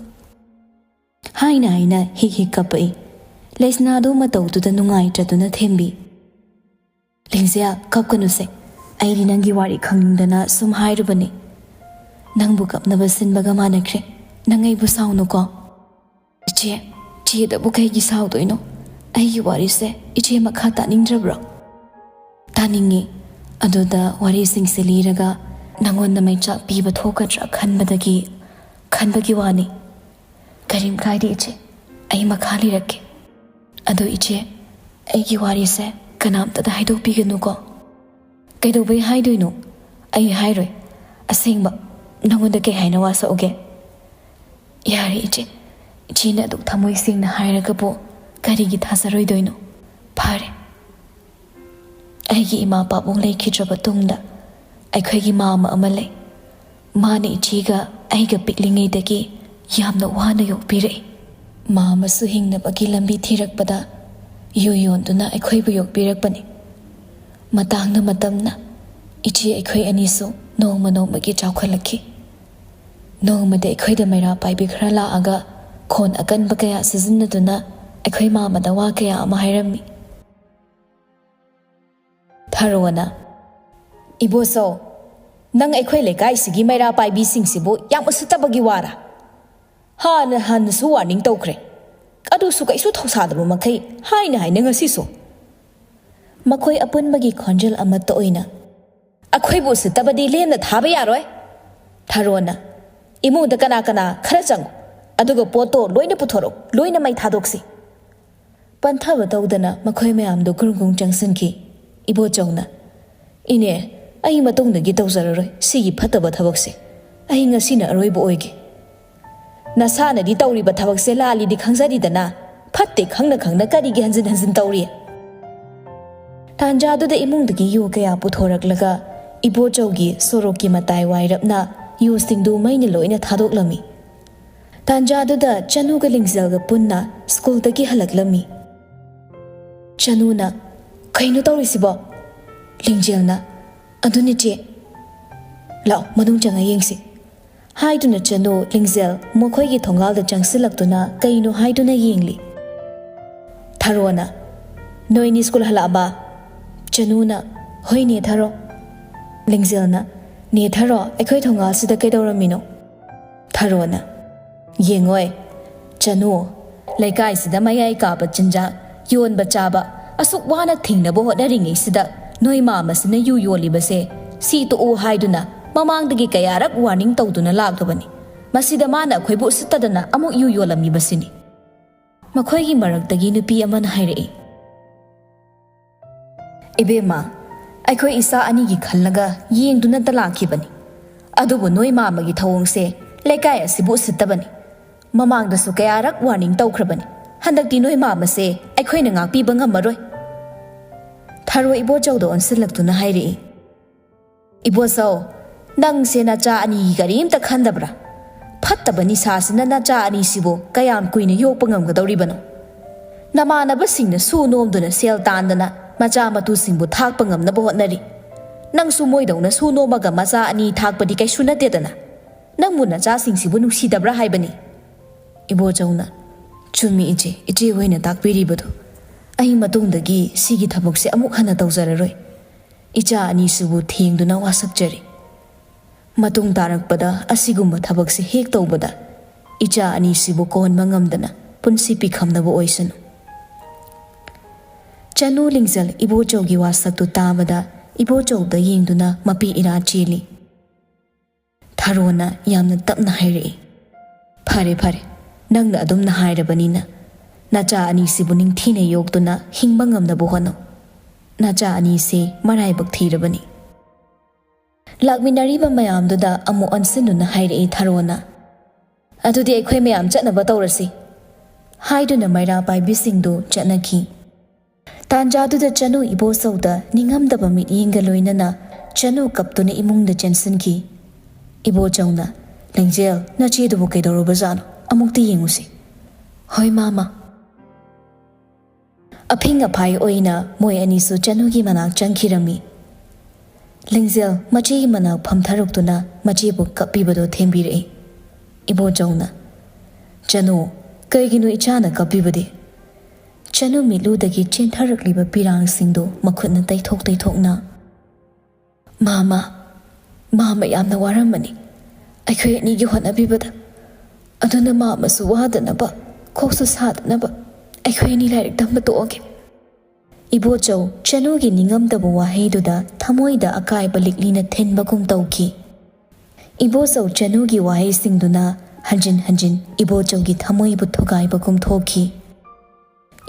ꯍꯥꯏꯅ ꯍꯥꯏꯅ ꯍꯤꯛ ꯍꯤꯛ ꯀꯞꯄꯛꯏ꯫ ꯂꯩꯁꯅꯥꯗꯨ ꯃꯇꯧꯗꯨꯗ ꯅꯨꯡꯉꯥꯏꯇ꯭ꯔꯗꯨꯅ ꯊꯦꯝꯕꯤ꯫ "ꯂꯤꯡꯖꯦꯜ, ꯀꯞꯀꯅꯨꯁꯦ꯫ ꯑꯩꯗꯤ ꯅꯪꯒꯤ ꯋꯥꯔꯤ ꯈꯪꯅꯤꯡꯗꯅ ꯁꯨꯝ ꯍꯥꯏꯔꯨꯕꯅꯤ꯫ ꯅꯪꯕꯨ ꯀꯞꯅꯕ ꯁꯤꯟꯕꯒ ꯃꯥꯟꯅꯈ꯭ꯔꯦ꯫ ꯅꯪ ꯑꯩꯕꯨ ꯁꯥꯎꯅꯨꯀꯣ꯫" "ꯏꯆꯦ, ꯆꯦꯗꯕꯨ ꯀꯩꯒꯤ ꯁꯥꯎꯗꯣꯏꯅꯣ? ꯑꯩꯒꯤ ꯋꯥꯔꯤꯁꯦ ꯏꯆꯦ ꯃꯈꯥ ꯇꯥꯅꯤꯡꯗ꯭ꯔꯕ꯭ꯔꯣ?" "ꯇꯥꯅꯤꯡꯉꯤ꯫ ꯑꯗꯨꯗ ꯋꯥꯔꯤꯁꯤꯡꯁꯦ ꯂꯤꯔꯒ ꯅꯪꯉꯣꯟꯗ ꯃꯩꯆꯥꯛ ꯄꯤꯕ ꯊꯣꯛꯀꯗ꯭ꯔꯥ ꯈꯟꯕꯗꯒꯤ, ꯈꯟꯕꯒꯤ ꯋꯥꯅꯤ꯫ ꯀꯔꯤꯝ ꯀꯥꯏꯗꯦ ꯏꯆꯦ, ꯑꯩ ꯃꯈꯥ ꯂꯤꯔꯛꯀꯦ꯫ ꯑꯗꯣ ꯏꯆꯦ, ꯑꯩꯒꯤ ꯋꯥꯔꯤꯁꯦ ꯀꯅꯥꯝꯇꯗ ꯍꯥꯏꯗꯣꯛꯄꯤꯒꯅꯨꯀꯣ꯫" "ꯀꯩꯗꯧꯕꯩ ꯍꯥꯏꯗꯣꯏꯅꯣ? ꯑꯩ ꯍꯥꯏꯔꯣꯏ꯫ ꯑꯁꯦꯡꯕ, ꯅꯉꯣꯟꯗ ꯀꯩ ꯍꯥꯏꯅ ꯋꯥꯁꯛꯎꯒꯦ? ꯌꯥꯔꯦ ꯏꯆꯦ, ꯏꯆꯦꯅ ꯑꯗꯨꯛ ꯊꯃꯣꯏ ꯁꯦꯡꯅ ꯍꯥꯏꯔꯒꯕꯨ ꯀꯔꯤꯒꯤ ꯊꯥꯖꯔꯣꯏꯗꯣꯏꯅꯣ? ꯐꯔꯦ, ꯑꯩꯒꯤ ꯏꯃꯥ ꯄꯥꯕꯨꯡ ꯂꯩꯈꯤꯗ꯭ꯔꯕ ꯇꯨꯡꯗ ꯑꯩꯈꯣꯏꯒꯤ ꯃꯥꯃ ꯑꯃ ꯂꯩ꯫ ꯃꯥꯅ ꯏꯆꯦꯒ ꯑꯩꯒ ꯄꯤꯛꯂꯤꯉꯩꯗꯒꯤ ꯌꯥꯝꯅ ꯋꯥꯅ ꯌꯣꯛꯄꯤꯔꯛꯏ꯫ ꯃꯥꯃꯁꯨ ꯍꯤꯡꯅꯕꯒꯤ ꯂꯝꯕꯤ ꯊꯤꯔꯛꯄꯗ ꯌꯨ ꯌꯣꯟꯗꯨꯅ ꯑꯩꯈꯣꯏꯕꯨ ꯌꯣꯛꯄꯤꯔꯛꯄꯅꯤ꯫ ꯃꯇꯥꯡꯅ ꯃꯇꯝꯅ ꯏꯆꯦ ꯑꯩꯈꯣꯏ ꯑꯅꯤꯁꯨ ꯅꯣꯡꯃ ꯅꯣꯡꯃꯒꯤ ꯆꯥꯎꯈꯠꯂꯛꯈꯤ꯫ ꯅꯣꯡꯃꯗꯤ ꯑꯩꯈꯣꯏꯗ ꯃꯩꯔꯥ ꯄꯥꯏꯕꯤ ꯈꯔ ꯂꯥꯛꯑꯒ ꯈꯣꯟ ꯑꯀꯟꯕ ꯀꯌꯥ ꯁꯤꯖꯤꯟꯅꯗꯨꯅ ꯑꯩꯈꯣꯏ ꯃꯥꯃꯗ ꯋꯥ ꯀꯌꯥ ꯑꯃ ꯍꯥꯏꯔꯝꯃꯤ꯫ ꯊꯔꯣꯅ, "ꯏꯕꯣꯆꯧ, ꯅꯪ ꯑꯩꯈꯣꯏ ꯂꯩꯀꯥꯏꯁꯤꯒꯤ ꯃꯩꯔꯥ ꯄꯥꯏꯕꯤꯁꯤꯡꯁꯤꯕꯨ ꯌꯥꯝ ꯎꯁꯤꯠꯇꯕꯒꯤ ꯋꯥꯔꯥ? ꯍꯥꯟꯅ ꯍꯥꯟꯅꯁꯨ ꯋꯥꯔꯅꯤꯡ ꯇꯧꯈ꯭ꯔꯦ, ꯑꯗꯨꯁꯨ ꯀꯩꯁꯨ ꯊꯧꯁꯥꯗꯕ ꯃꯈꯩ ꯍꯥꯏꯅ ꯍꯥꯏꯅ ꯉꯁꯤꯁꯨ?" ꯃꯈꯣꯏ ꯑꯄꯨꯟꯕꯒꯤ ꯈꯣꯟꯖꯦꯜ ꯑꯃꯠꯇ ꯑꯣꯏꯅ, "ꯑꯩꯈꯣꯏꯕꯨ ꯎꯁꯤꯠꯇꯕꯗꯤ ꯂꯦꯝꯅ ꯊꯥꯕ ꯌꯥꯔꯣꯏ꯫ ꯊꯔꯣꯅ, ꯏꯃꯨꯡꯗ ꯀꯅꯥ ꯀꯅꯥ ꯈꯔ ꯆꯪꯉꯨ, ꯑꯗꯨꯒ ꯄꯣꯠꯇꯣ ꯂꯣꯏꯅ ꯄꯨꯊꯣꯔꯛꯎ, ꯂꯣꯏꯅ ꯃꯩ ꯊꯥꯗꯣꯛꯁꯤ꯫" ꯄꯟꯊꯕ ꯇꯧꯗꯅ ꯃꯈꯣꯏ ꯃꯌꯥꯝꯗꯨ ꯒ꯭ꯔꯨꯡ ꯒ꯭ꯔꯨꯡ ꯆꯪꯁꯤꯟꯈꯤ꯫ ꯏꯕꯣꯆꯧꯅ, "ꯏꯅꯦ, ꯑꯩ ꯃꯇꯨꯡꯗꯒꯤ ꯇꯧꯖꯔꯔꯣꯏ ꯁꯤꯒꯤ ꯐꯠꯇꯕ ꯊꯕꯛꯁꯦ꯫ ꯑꯩ ꯉꯁꯤꯅ ꯑꯔꯣꯏꯕ ꯑꯣꯏꯒꯦ꯫ ꯅꯁꯥꯅꯗꯤ ꯇꯧꯔꯤꯕ ꯊꯕꯛꯁꯦ ꯂꯥꯜꯂꯤꯗꯤ ꯈꯪꯖꯔꯤꯗꯅ, ꯐꯠꯇꯦ ꯈꯪꯅ ꯈꯪꯅ ꯀꯔꯤꯒꯤ ꯍꯟꯖꯤꯟ ꯍꯟꯖꯤꯟ ꯇꯧꯔꯤ?" ꯇꯥꯟꯖꯥꯗꯨꯗ ꯏꯃꯨꯡꯗꯒꯤ ꯌꯨ ꯀꯌꯥ ꯄꯨꯊꯣꯔꯛꯂꯒ ꯏꯕꯣꯆꯧꯒꯤ ꯁꯣꯔꯣꯛꯀꯤ ꯃꯇꯥꯏ ꯋꯥꯏꯔꯞꯅ ꯌꯨꯁꯤꯡꯗꯨ ꯃꯩꯅ ꯂꯣꯏꯅ ꯊꯥꯗꯣꯛꯂꯝꯃꯤ꯫ ꯇꯥꯟꯖꯥꯗꯨꯗ ꯆꯅꯨꯒ ꯂꯤꯡꯖꯦꯜꯒ ꯄꯨꯟꯅ ꯁ꯭ꯀꯨꯜꯗꯒꯤ ꯍꯜꯂꯛꯂꯝꯃꯤ꯫ ꯆꯅꯨꯅ, "ꯀꯩꯅꯣ ꯇꯧꯔꯤꯁꯤꯕꯣ?" ꯂꯤꯡꯖꯦꯜꯅ, "ꯑꯗꯨꯅꯤ ꯆꯦ, ꯂꯥꯛꯑꯣ, ꯃꯅꯨꯡ ꯆꯪꯉ ꯌꯦꯡꯁꯤ," ꯍꯥꯏꯗꯨꯅ ꯆꯅꯨ, ꯂꯤꯡꯖꯦꯜ ꯃꯈꯣꯏꯒꯤ ꯊꯣꯡꯒꯥꯜꯗ ꯆꯪꯁꯤꯜꯂꯛꯇꯨꯅ ꯀꯩꯅꯣ ꯍꯥꯏꯗꯨꯅ ꯌꯦꯡꯂꯤ꯫ ꯊꯔꯣꯅ, "ꯅꯣꯏꯅꯤ ꯁ꯭ꯀꯨꯜ ꯍꯜꯂꯛꯑꯕ?" ꯆꯅꯨꯅ, "ꯍꯣꯏ ꯅꯦ ꯊꯔꯣ꯫" ꯂꯤꯡꯖꯦꯜꯅ, "ꯅꯦ ꯊꯔꯣ, ꯑꯩꯈꯣꯏ ꯊꯣꯡꯒꯥꯜꯁꯤꯗ ꯀꯩꯗꯧꯔꯝꯃꯤꯅꯣ?" ꯊꯔꯣꯅ, "ꯌꯦꯡꯉꯣꯏ, ꯆꯅꯨ, ꯂꯩꯀꯥꯏꯁꯤꯗ ꯃꯌꯥꯏ ꯀꯥꯕ ꯆꯤꯟꯖꯥꯛ ꯌꯣꯟꯕ ꯆꯥꯕ ꯑꯁꯨꯛ ꯋꯥꯅ ꯊꯤꯡꯅꯕ ꯍꯣꯠꯅꯔꯤꯉꯩꯁꯤꯗ ꯅꯣꯏ ꯃꯥꯃꯁꯤꯅ ꯌꯨ ꯌꯣꯜꯂꯤꯕꯁꯦ ꯁꯤ ꯇꯣꯛꯎ ꯍꯥꯏꯗꯨꯅ ꯃꯃꯥꯡꯗꯒꯤ ꯀꯌꯥꯔꯛ ꯋꯥꯔꯅꯤꯡ ꯇꯧꯗꯨꯅ ꯂꯥꯛꯂꯕꯅꯤ꯫ ꯃꯁꯤꯗ ꯃꯥꯅ ꯑꯩꯈꯣꯏꯕꯨ ꯎꯁꯤꯠꯇꯗꯅ ꯑꯃꯨꯛ ꯌꯨ ꯌꯣꯜꯂꯝꯃꯤꯕꯁꯤꯅꯤ꯫" ꯃꯈꯣꯏꯒꯤ ꯃꯔꯛꯇꯒꯤ ꯅꯨꯄꯤ ꯑꯃꯅ ꯍꯥꯏꯔꯛꯏ, "ꯏꯕꯦꯝꯃ, ꯑꯩꯈꯣꯏ ꯏꯆꯥ ꯑꯅꯤꯒꯤ ꯈꯜꯂꯒ ꯌꯦꯡꯗꯨꯅꯇ ꯂꯥꯛꯈꯤꯕꯅꯤ꯫ ꯑꯗꯨꯕꯨ ꯅꯣꯏ ꯃꯥꯃꯒꯤ ꯊꯧꯑꯣꯡꯁꯦ ꯂꯩꯀꯥꯏ ꯑꯁꯤꯕꯨ ꯎꯁꯤꯠꯇꯕꯅꯤ꯫ ꯃꯃꯥꯡꯗꯁꯨ ꯀꯌꯥꯔꯛ ꯋꯥꯔꯅꯤꯡ ꯇꯧꯈ꯭ꯔꯕꯅꯤ꯫ ꯍꯟꯗꯛꯇꯤ ꯅꯣꯏ ꯃꯥꯃꯁꯦ ꯑꯩꯈꯣꯏꯅ ꯉꯥꯛꯄꯤꯕ ꯉꯝꯃꯔꯣꯏ꯫ ꯊꯔꯣ ꯏꯕꯣꯆꯧꯗ ꯑꯣꯟꯁꯤꯜꯂꯛꯇꯨꯅ ꯍꯥꯏꯔꯛꯏ, "ꯏꯕꯣꯆꯧ, ꯅꯪꯁꯦ ꯅꯆꯥ ꯑꯅꯤꯒꯤ ꯀꯔꯤꯝꯇ ꯈꯟꯗꯕ꯭ꯔꯥ? ꯐꯠꯇꯕ ꯅꯤꯁꯥꯁꯤꯅ ꯅꯆꯥ ꯑꯅꯤꯁꯤꯕꯨ ꯀꯌꯥꯝ ꯀꯨꯏꯅ ꯌꯣꯛꯄ ꯉꯝꯒꯗꯧꯔꯤꯕꯅꯣ? ꯅꯃꯥꯟꯅꯕꯁꯤꯡꯅ ꯁꯨ ꯅꯣꯝꯗꯨꯅ ꯁꯦꯜ ꯇꯥꯟꯗꯅ ꯃꯆꯥ ꯃꯇꯨꯁꯤꯡꯕꯨ ꯊꯥꯛꯄ ꯉꯝꯅꯕ ꯍꯣꯠꯅꯔꯤ꯫ ꯅꯪꯁꯨ ꯃꯣꯏꯗꯧꯅ ꯁꯨ ꯅꯣꯝꯃꯒ ꯃꯆꯥ ꯑꯅꯤ ꯊꯥꯛꯄꯗꯤ ꯀꯩꯁꯨ ꯅꯠꯇꯦꯗꯅ꯫ ꯅꯪꯕꯨ ꯅꯆꯥꯁꯤꯡꯁꯤꯕꯨ ꯅꯨꯡꯁꯤꯗꯕ꯭ꯔꯥ ꯍꯥꯏꯕꯅꯤ?" ꯏꯕꯣꯆꯧꯅ, "ꯆꯨꯝꯃꯤ ꯏꯆꯦ, ꯏꯆꯦ ꯍꯣꯏꯅ ꯇꯥꯛꯄꯤꯔꯤꯕꯗꯨ꯫ ꯑꯩ ꯃꯇꯨꯡꯗꯒꯤ ꯁꯤꯒꯤ ꯊꯕꯛꯁꯦ ꯑꯃꯨꯛ ꯍꯟꯅ ꯇꯧꯖꯔꯔꯣꯏ꯫ ꯏꯆꯥ ꯑꯅꯤꯁꯤꯕꯨ ꯊꯦꯡꯗꯨꯅ ꯋꯥꯁꯛꯆꯔꯤ꯫ ꯃꯇꯨꯡ ꯇꯥꯔꯛꯄꯗ ꯑꯁꯤꯒꯨꯝꯕ ꯊꯕꯛꯁꯦ ꯍꯦꯛ ꯇꯧꯕꯗ ꯏꯆꯥ ꯑꯅꯤꯁꯤꯕꯨ ꯀꯣꯟꯕ ꯉꯝꯗꯅ ꯄꯨꯟꯁꯤ ꯄꯤꯈꯝꯅꯕ ꯑꯣꯏꯁꯅꯨ꯫" ꯆꯅꯨ ꯂꯤꯡꯖꯦꯜ ꯏꯕꯣꯆꯧꯒꯤ ꯋꯥꯁꯛꯇꯨ ꯇꯥꯕꯗ ꯏꯕꯣꯆꯧꯗ ꯌꯦꯡꯗꯨꯅ ꯃꯄꯤ ꯏꯔꯥ ꯆꯦꯜꯂꯤ꯫ ꯊꯔꯣꯅ ꯌꯥꯝꯅ ꯇꯞꯅ ꯍꯥꯏꯔꯛꯏ, "ꯐꯔꯦ, ꯐꯔꯦ, ꯅꯪꯅ ꯑꯗꯨꯝꯅ ꯍꯥꯏꯔꯕꯅꯤꯅ ꯅꯆꯥ ꯑꯅꯤꯁꯤꯕꯨ ꯅꯤꯡꯊꯤꯅ ꯌꯣꯛꯇꯨꯅ ꯍꯤꯡꯕ ꯉꯝꯅꯕ ꯍꯣꯠꯅꯧ꯫ ꯅꯆꯥ ꯑꯅꯤꯁꯦ ꯃꯔꯥꯏꯕꯛ ꯊꯤꯔꯕꯅꯤ꯫" ꯂꯥꯛꯃꯤꯟꯅꯔꯤꯕ ꯃꯌꯥꯝꯗꯨꯗ ꯑꯃꯨꯛ ꯑꯣꯟꯁꯤꯟꯗꯨꯅ ꯍꯥꯏꯔꯛꯏ ꯊꯔꯣꯅ, "ꯑꯗꯨꯗꯤ ꯑꯩꯈꯣꯏ ꯃꯌꯥꯝ ꯆꯠꯅꯕ ꯇꯧꯔꯁꯤ꯫" ꯍꯥꯏꯗꯨꯅ ꯃꯩꯔꯥ ꯄꯥꯏꯕꯤꯁꯤꯡꯗꯨ ꯆꯠꯅꯈꯤ꯫ ꯇꯥꯟꯖꯥꯗꯨꯗ ꯆꯅꯨ ꯏꯕꯣꯆꯧꯗ ꯅꯤꯡꯉꯝꯗꯕ ꯃꯤꯠꯌꯦꯡꯒ ꯂꯣꯏꯅꯅ ꯆꯅꯨ ꯀꯞꯇꯨꯅ ꯏꯃꯨꯡꯗ ꯆꯦꯟꯁꯤꯟꯈꯤ꯫ ꯏꯕꯣꯆꯧꯅ, "ꯂꯤꯡꯖꯦꯜ, ꯅꯆꯦꯗꯨꯕꯨ ꯀꯩꯗꯧꯔꯕꯖꯥꯠꯅꯣ? ꯑꯃꯨꯛꯇ ꯌꯦꯡꯉꯨꯁꯤ꯫" "ꯍꯣꯏ, ꯃꯥꯃ꯫" ꯑꯐꯤꯡ ꯑꯐꯥꯏ ꯑꯣꯏꯅ ꯃꯣꯏ ꯑꯅꯤꯁꯨ ꯆꯅꯨꯒꯤ ꯃꯅꯥꯛ ꯆꯪꯈꯤꯔꯝꯃꯤ꯫ ꯂꯤꯡꯖꯦꯜ ꯃꯆꯦꯒꯤ ꯃꯅꯥꯛ ꯐꯝꯊꯔꯛꯇꯨꯅ ꯃꯆꯦꯕꯨ ꯀꯞꯄꯤꯕꯗꯨ ꯊꯦꯝꯕꯤꯔꯛꯏ꯫ ꯏꯕꯣꯆꯧꯅ, "ꯆꯅꯨ, ꯀꯩꯒꯤꯅꯣ ꯏꯆꯥꯅ ꯀꯞꯄꯤꯕꯗꯤ?" ꯆꯅꯨ ꯃꯤꯠꯂꯨꯗꯒꯤ ꯆꯦꯟꯊꯔꯛꯂꯤꯕ ꯄꯤꯔꯥꯡꯁꯤꯡꯗꯨ ꯃꯈꯨꯠꯅ ꯇꯩꯊꯣꯛ ꯇꯩꯊꯣꯛꯅ, "ꯃꯥꯃ, ꯃꯥꯃ ꯌꯥꯝꯅ ꯋꯥꯔꯝꯃꯅꯤ ꯑꯩꯈꯣꯏ ꯑꯅꯤꯒꯤ ꯍꯣꯠꯅꯕꯤꯕꯗ꯫ ꯑꯗꯨꯅ ꯃꯥꯃꯁꯨ ꯋꯥꯗꯅꯕ, ꯀꯣꯛꯁꯨ ꯁꯥꯗꯅꯕ ꯑꯩꯈꯣꯏ ꯑꯅꯤ ꯂꯥꯏꯔꯤꯛ ꯇꯝꯕ ꯇꯣꯛꯑꯒꯦ꯫" ꯏꯕꯣꯆꯧ ꯆꯅꯨꯒꯤ ꯅꯤꯡꯉꯝꯗꯕ ꯋꯥꯍꯩꯗꯨꯗ ꯊꯃꯣꯏꯗ ꯑꯀꯥꯏꯕ ꯂꯤꯛꯂꯤꯅ ꯊꯤꯟꯕꯒꯨꯝ ꯇꯧꯈꯤ꯫ ꯏꯕꯣꯆꯧ ꯆꯅꯨꯒꯤ ꯋꯥꯍꯩꯁꯤꯡꯗꯨꯅ ꯍꯟꯖꯤꯟ ꯍꯟꯖꯤꯟ ꯏꯕꯣꯆꯧꯒꯤ ꯊꯃꯣꯏꯕꯨ ꯊꯨꯒꯥꯏꯕꯒꯨꯝ ꯊꯣꯛꯈꯤ꯫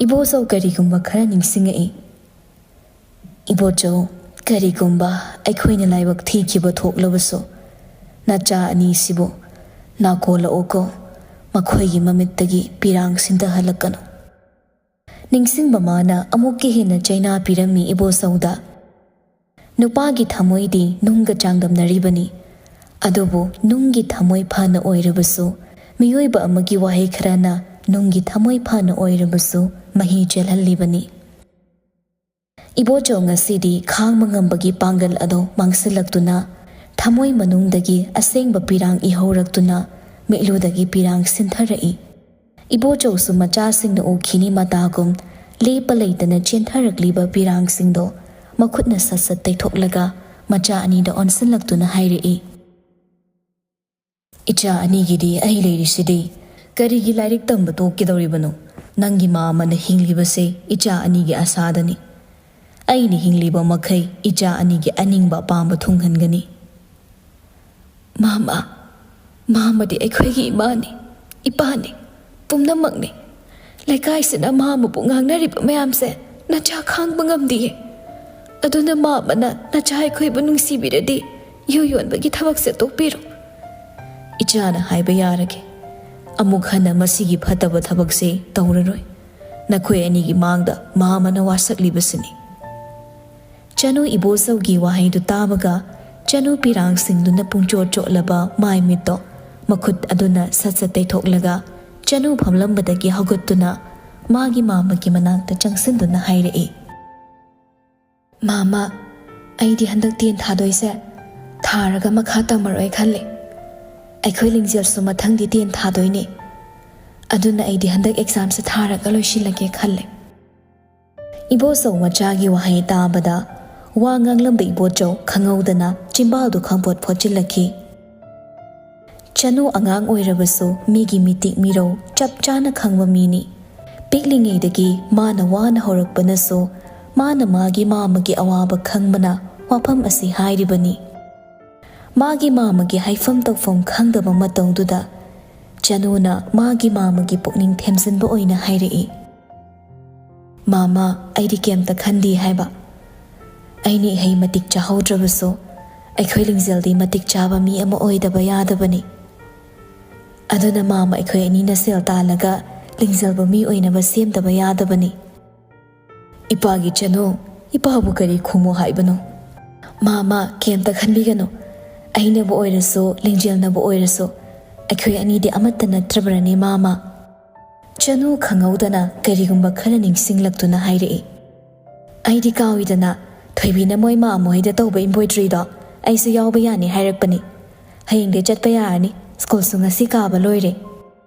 ꯏꯕꯣꯆꯧ ꯀꯔꯤꯒꯨꯝꯕ ꯈꯔ ꯅꯤꯡꯁꯤꯡꯉꯛꯏ꯫ "ꯏꯕꯣꯆꯧ, ꯀꯔꯤꯒꯨꯝꯕ ꯑꯩꯈꯣꯏꯅ ꯂꯥꯏꯕꯛ ꯊꯤꯈꯤꯕ ꯊꯣꯛꯂꯕꯁꯨ, "ꯅꯆꯥ ꯑꯅꯤꯁꯤꯕꯨ ꯅꯥꯀꯣꯜꯂꯛꯎꯀꯣ, ꯃꯈꯣꯏꯒꯤ ꯃꯃꯤꯠꯇꯒꯤ ꯄꯤꯔꯥꯡ ꯁꯤꯟꯊꯍꯜꯂꯛꯀꯅꯨ"꯫ ꯅꯤꯡꯁꯤꯡꯕ ꯃꯥꯅ ꯑꯃꯨꯛꯀ ꯍꯦꯟꯅ ꯆꯩꯅꯥ ꯄꯤꯔꯝꯃꯤ ꯏꯕꯣꯆꯧꯗ꯫ ꯅꯨꯄꯥꯒꯤ ꯊꯃꯣꯏꯗꯤ ꯅꯨꯡꯒ ꯆꯥꯡꯗꯝꯅꯔꯤꯕꯅꯤ꯫ ꯑꯗꯨꯕꯨ ꯅꯨꯡꯒꯤ ꯊꯃꯣꯏ ꯐꯅ ꯑꯣꯏꯔꯕꯁꯨ, ꯃꯤꯑꯣꯏꯕ ꯑꯃꯒꯤ ꯋꯥꯍꯩ ꯈꯔꯅ ꯅꯨꯡꯒꯤ ꯊꯃꯣꯏ ꯐꯅ ꯑꯣꯏꯔꯕꯁꯨ ꯃꯍꯤ ꯆꯦꯜꯍꯜꯂꯤꯕꯅꯤ꯫ ꯏꯕꯣꯆꯧ ꯉꯁꯤꯗꯤ ꯈꯥꯡꯕ ꯉꯝꯕꯒꯤ ꯄꯥꯡꯒꯜ ꯑꯗꯨ ꯃꯥꯡꯁꯤꯜꯂꯛꯇꯨꯅ, ꯊꯃꯣꯏ ꯃꯅꯨꯡꯗꯒꯤ ꯑꯁꯦꯡꯕ ꯄꯤꯔꯥꯡ ꯏꯍꯧꯔꯛꯇꯨꯅ, ꯃꯤꯠꯂꯨꯗꯒꯤ ꯄꯤꯔꯥꯡ ꯁꯤꯟꯊꯔꯛꯏ꯫ ꯏꯕꯣꯆꯧꯁꯨ ꯃꯆꯥꯁꯤꯡꯅ ꯎꯈꯤꯅꯤ ꯃꯇꯥꯒꯨꯝ ꯂꯦꯞꯄ ꯂꯩꯇꯅ ꯆꯦꯟꯊꯔꯛꯂꯤꯕ ꯄꯤꯔꯥꯡꯁꯤꯡꯗꯣ ꯃꯈꯨꯠꯅ ꯁꯠ ꯁꯠ ꯇꯩꯊꯣꯛꯂꯒ ꯃꯆꯥ ꯑꯅꯤꯗ ꯑꯣꯟꯁꯤꯜꯂꯛꯇꯨꯅ ꯍꯥꯏꯔꯛꯏ, "ꯏꯆꯥ ꯑꯅꯤꯒꯤꯗꯤ ꯑꯩ ꯂꯩꯔꯤꯁꯤꯗꯤ꯫ ꯀꯔꯤꯒꯤ ꯂꯥꯏꯔꯤꯛ ꯇꯝꯕ ꯇꯣꯛꯀꯗꯧꯔꯤꯕꯅꯣ? ꯅꯪꯒꯤ ꯃꯥ ꯑꯃꯅ ꯍꯤꯡꯂꯤꯕꯁꯦ ꯏꯆꯥ ꯑꯅꯤꯒꯤ ꯑꯁꯥꯗꯅꯤ꯫ ꯑꯩꯅ ꯍꯤꯡꯂꯤꯕ ꯃꯈꯩ ꯏꯆꯥ ꯑꯅꯤꯒꯤ ꯑꯅꯤꯡꯕ ꯑꯄꯥꯝꯕ ꯊꯨꯡꯍꯟꯒꯅꯤ"꯫ "ꯃꯥꯃ, ꯃꯥꯃꯗꯤ ꯑꯩꯈꯣꯏꯒꯤ ꯏꯃꯥꯅꯤ, ꯏꯄꯥꯅꯤ, ꯄꯨꯝꯅꯃꯛꯅꯤ꯫ ꯂꯩꯀꯥꯏꯁꯤꯅ ꯃꯥꯃꯕꯨ ꯉꯥꯡꯅꯔꯤꯕ ꯃꯌꯥꯝꯁꯦ ꯅꯆꯥ ꯈꯥꯡꯕ ꯉꯝꯗꯤꯌꯦ꯫ ꯑꯗꯨꯅ ꯃꯥꯃꯅ ꯅꯆꯥ ꯑꯩꯈꯣꯏꯕꯨ ꯅꯨꯡꯁꯤꯕꯤꯔꯗꯤ ꯌꯨ ꯌꯣꯟꯕꯒꯤ ꯊꯕꯛꯁꯦ ꯇꯣꯛꯄꯤꯔꯣ"꯫ "ꯏꯆꯥꯅ ꯍꯥꯏꯕ ꯌꯥꯔꯒꯦ, ꯑꯃꯨꯛ ꯍꯟꯅ ꯃꯁꯤꯒꯤ ꯐꯠꯇꯕ ꯊꯕꯛꯁꯦ ꯇꯧꯔꯔꯣꯏ꯫ ꯅꯈꯣꯏ ꯑꯅꯤꯒꯤ ꯃꯥꯡꯗ ꯃꯥꯃꯅ ꯋꯥꯁꯛꯂꯤꯕꯁꯤꯅꯤ"꯫ ꯆꯅꯨ ꯏꯕꯣꯆꯧꯒꯤ ꯋꯥꯍꯩꯗꯨ ꯇꯥꯕꯒ, ꯆꯅꯨ ꯄꯤꯔꯥꯡꯁꯤꯡꯗꯨꯅ ꯄꯨꯡꯆꯣꯠ ꯆꯣꯠꯂꯕ ꯃꯥꯏ ꯃꯤꯠꯇꯣ ꯃꯈꯨꯠ ꯑꯗꯨꯅ ꯁꯠ ꯁꯠ ꯇꯩꯊꯣꯛꯂꯒ, ꯆꯅꯨ ꯐꯝꯂꯝꯕꯗꯒꯤ ꯍꯧꯒꯠꯇꯨꯅ ꯃꯥꯒꯤ ꯃꯥꯃꯒꯤ ꯃꯅꯥꯛꯇ ꯆꯪꯁꯤꯟꯗꯨꯅ ꯍꯥꯏꯔꯛꯏ, "ꯃꯥꯃ, ꯑꯩꯗꯤ ꯍꯟꯗꯛ ꯇꯦꯟ ꯊꯥꯗꯣꯏꯁꯦ ꯊꯥꯔꯒ ꯃꯈꯥ ꯇꯝꯃꯔꯣꯏ ꯈꯜꯂꯦ꯫ ꯑꯩꯈꯣꯏ ꯂꯤꯡꯖꯦꯜꯁꯨ ꯃꯊꯪꯗꯤ ꯇꯦꯟ ꯊꯥꯗꯣꯏꯅꯦ꯫ ꯑꯗꯨꯅ ꯑꯩꯗꯤ ꯍꯟꯗꯛ ꯑꯦꯛꯖꯥꯝꯁꯦ ꯊꯥꯔꯒ ꯂꯣꯏꯁꯤꯜꯂꯒꯦ ꯈꯜꯂꯦ"꯫ ꯏꯕꯣꯆꯧ ꯃꯆꯥꯒꯤ ꯋꯥꯍꯩ ꯇꯥꯕꯗ, ꯋꯥ ꯉꯥꯡꯂꯝꯕ ꯏꯕꯣꯆꯧ ꯈꯪꯍꯧꯗꯅ ꯆꯤꯝꯕꯥꯜꯗꯨ ꯈꯪꯄꯣꯠ ꯐꯣꯠꯆꯤꯜꯂꯛꯈꯤ꯫ ꯆꯅꯨ ꯑꯉꯥꯡ ꯑꯣꯏꯔꯕꯁꯨ ꯃꯤꯒꯤ ꯃꯤꯇꯤꯛ ꯃꯤꯔꯧ ꯆꯞ ꯆꯥꯅ ꯈꯪꯕ ꯃꯤꯅꯤ꯫ ꯄꯤꯛꯂꯤꯉꯩꯗꯒꯤ ꯃꯥꯅ ꯋꯥꯅ ꯍꯧꯔꯛꯄꯅꯁꯨ, ꯃꯥꯅ ꯃꯥꯒꯤ ꯃꯥꯃꯒꯤ ꯑꯋꯥꯕ ꯈꯪꯕꯅ ꯋꯥꯐꯝ ꯑꯁꯤ ꯍꯥꯏꯔꯤꯕꯅꯤ꯫ ꯃꯥꯒꯤ ꯃꯥꯃꯒꯤ ꯍꯥꯏꯐꯝ ꯇꯧꯐꯝ ꯈꯪꯗꯕ ꯃꯇꯧꯗꯨꯗ, ꯆꯅꯨꯅ ꯃꯥꯒꯤ ꯃꯥꯃꯒꯤ ꯄꯨꯛꯅꯤꯡ ꯊꯦꯝꯖꯤꯟꯕ ꯑꯣꯏꯅ ꯍꯥꯏꯔꯛꯏ, "ꯃꯥꯃ, ꯑꯩꯗꯤ ꯀꯩꯝꯇ ꯈꯟꯗꯦ ꯍꯥꯏꯕ꯫ ꯑꯩꯅ ꯏꯍꯩ ꯃꯇꯤꯛ ꯆꯥꯍꯧꯗ꯭ꯔꯕꯁꯨ, ꯑꯩꯈꯣꯏ ꯂꯤꯡꯖꯦꯜꯗꯤ ꯃꯇꯤꯛ ꯆꯥꯕ ꯃꯤ ꯑꯃ ꯑꯣꯏꯗꯕ ꯌꯥꯗꯕꯅꯤ꯫ ꯑꯗꯨꯅ ꯃꯥꯃ ꯑꯩꯈꯣꯏ ꯑꯅꯤꯅ ꯁꯦꯜ ꯇꯥꯜꯂꯒ ꯂꯤꯡꯖꯦꯜꯕꯨ ꯃꯤ ꯑꯣꯏꯅꯕ ꯁꯦꯝꯗꯕ ꯌꯥꯗꯕꯅꯤ꯫ ꯏꯄꯥꯒꯤ ꯆꯅꯨ, ꯏꯄꯥꯕꯨ ꯀꯔꯤ ꯈꯨꯝꯃꯨ ꯍꯥꯏꯕꯅꯣ? ꯃꯥꯃ, ꯀꯩꯝꯇ ꯈꯟꯕꯤꯒꯅꯨ꯫ ꯑꯩꯅꯕꯨ ꯑꯣꯏꯔꯁꯨ, ꯂꯤꯡꯖꯦꯜꯅꯕꯨ ꯑꯣꯏꯔꯁꯨ, ꯑꯩꯈꯣꯏ ꯑꯅꯤꯗꯤ ꯑꯃꯠꯇ ꯅꯠꯇ꯭ꯔꯕ꯭ꯔꯅꯦ, ꯃꯥꯃ? ꯆꯅꯨ ꯈꯪꯍꯧꯗꯅ ꯀꯔꯤꯒꯨꯝꯕ ꯈꯔ ꯅꯤꯡꯁꯤꯡꯂꯛꯇꯨꯅ ꯍꯥꯏꯔꯛꯏ꯫ ꯑꯩꯗꯤ ꯀꯥꯎꯏꯗꯅ, ꯊꯣꯏꯕꯤꯅ ꯃꯣꯏ ꯃꯥꯃ ꯍꯣꯏꯗ ꯇꯧꯕ ꯏꯝꯕꯣꯏꯗ꯭ꯔꯤꯗꯣ ꯑꯩꯁꯨ ꯌꯥꯎꯕ ꯌꯥꯅꯤ ꯍꯥꯏꯔꯛꯄꯅꯤ꯫ ꯍꯌꯦꯡꯗꯤ ꯆꯠꯄ ꯌꯥꯔꯅꯤ, ꯁ꯭ꯀꯨꯜꯁꯨ ꯉꯁꯤ ꯀꯥꯕ ꯂꯣꯏꯔꯦ꯫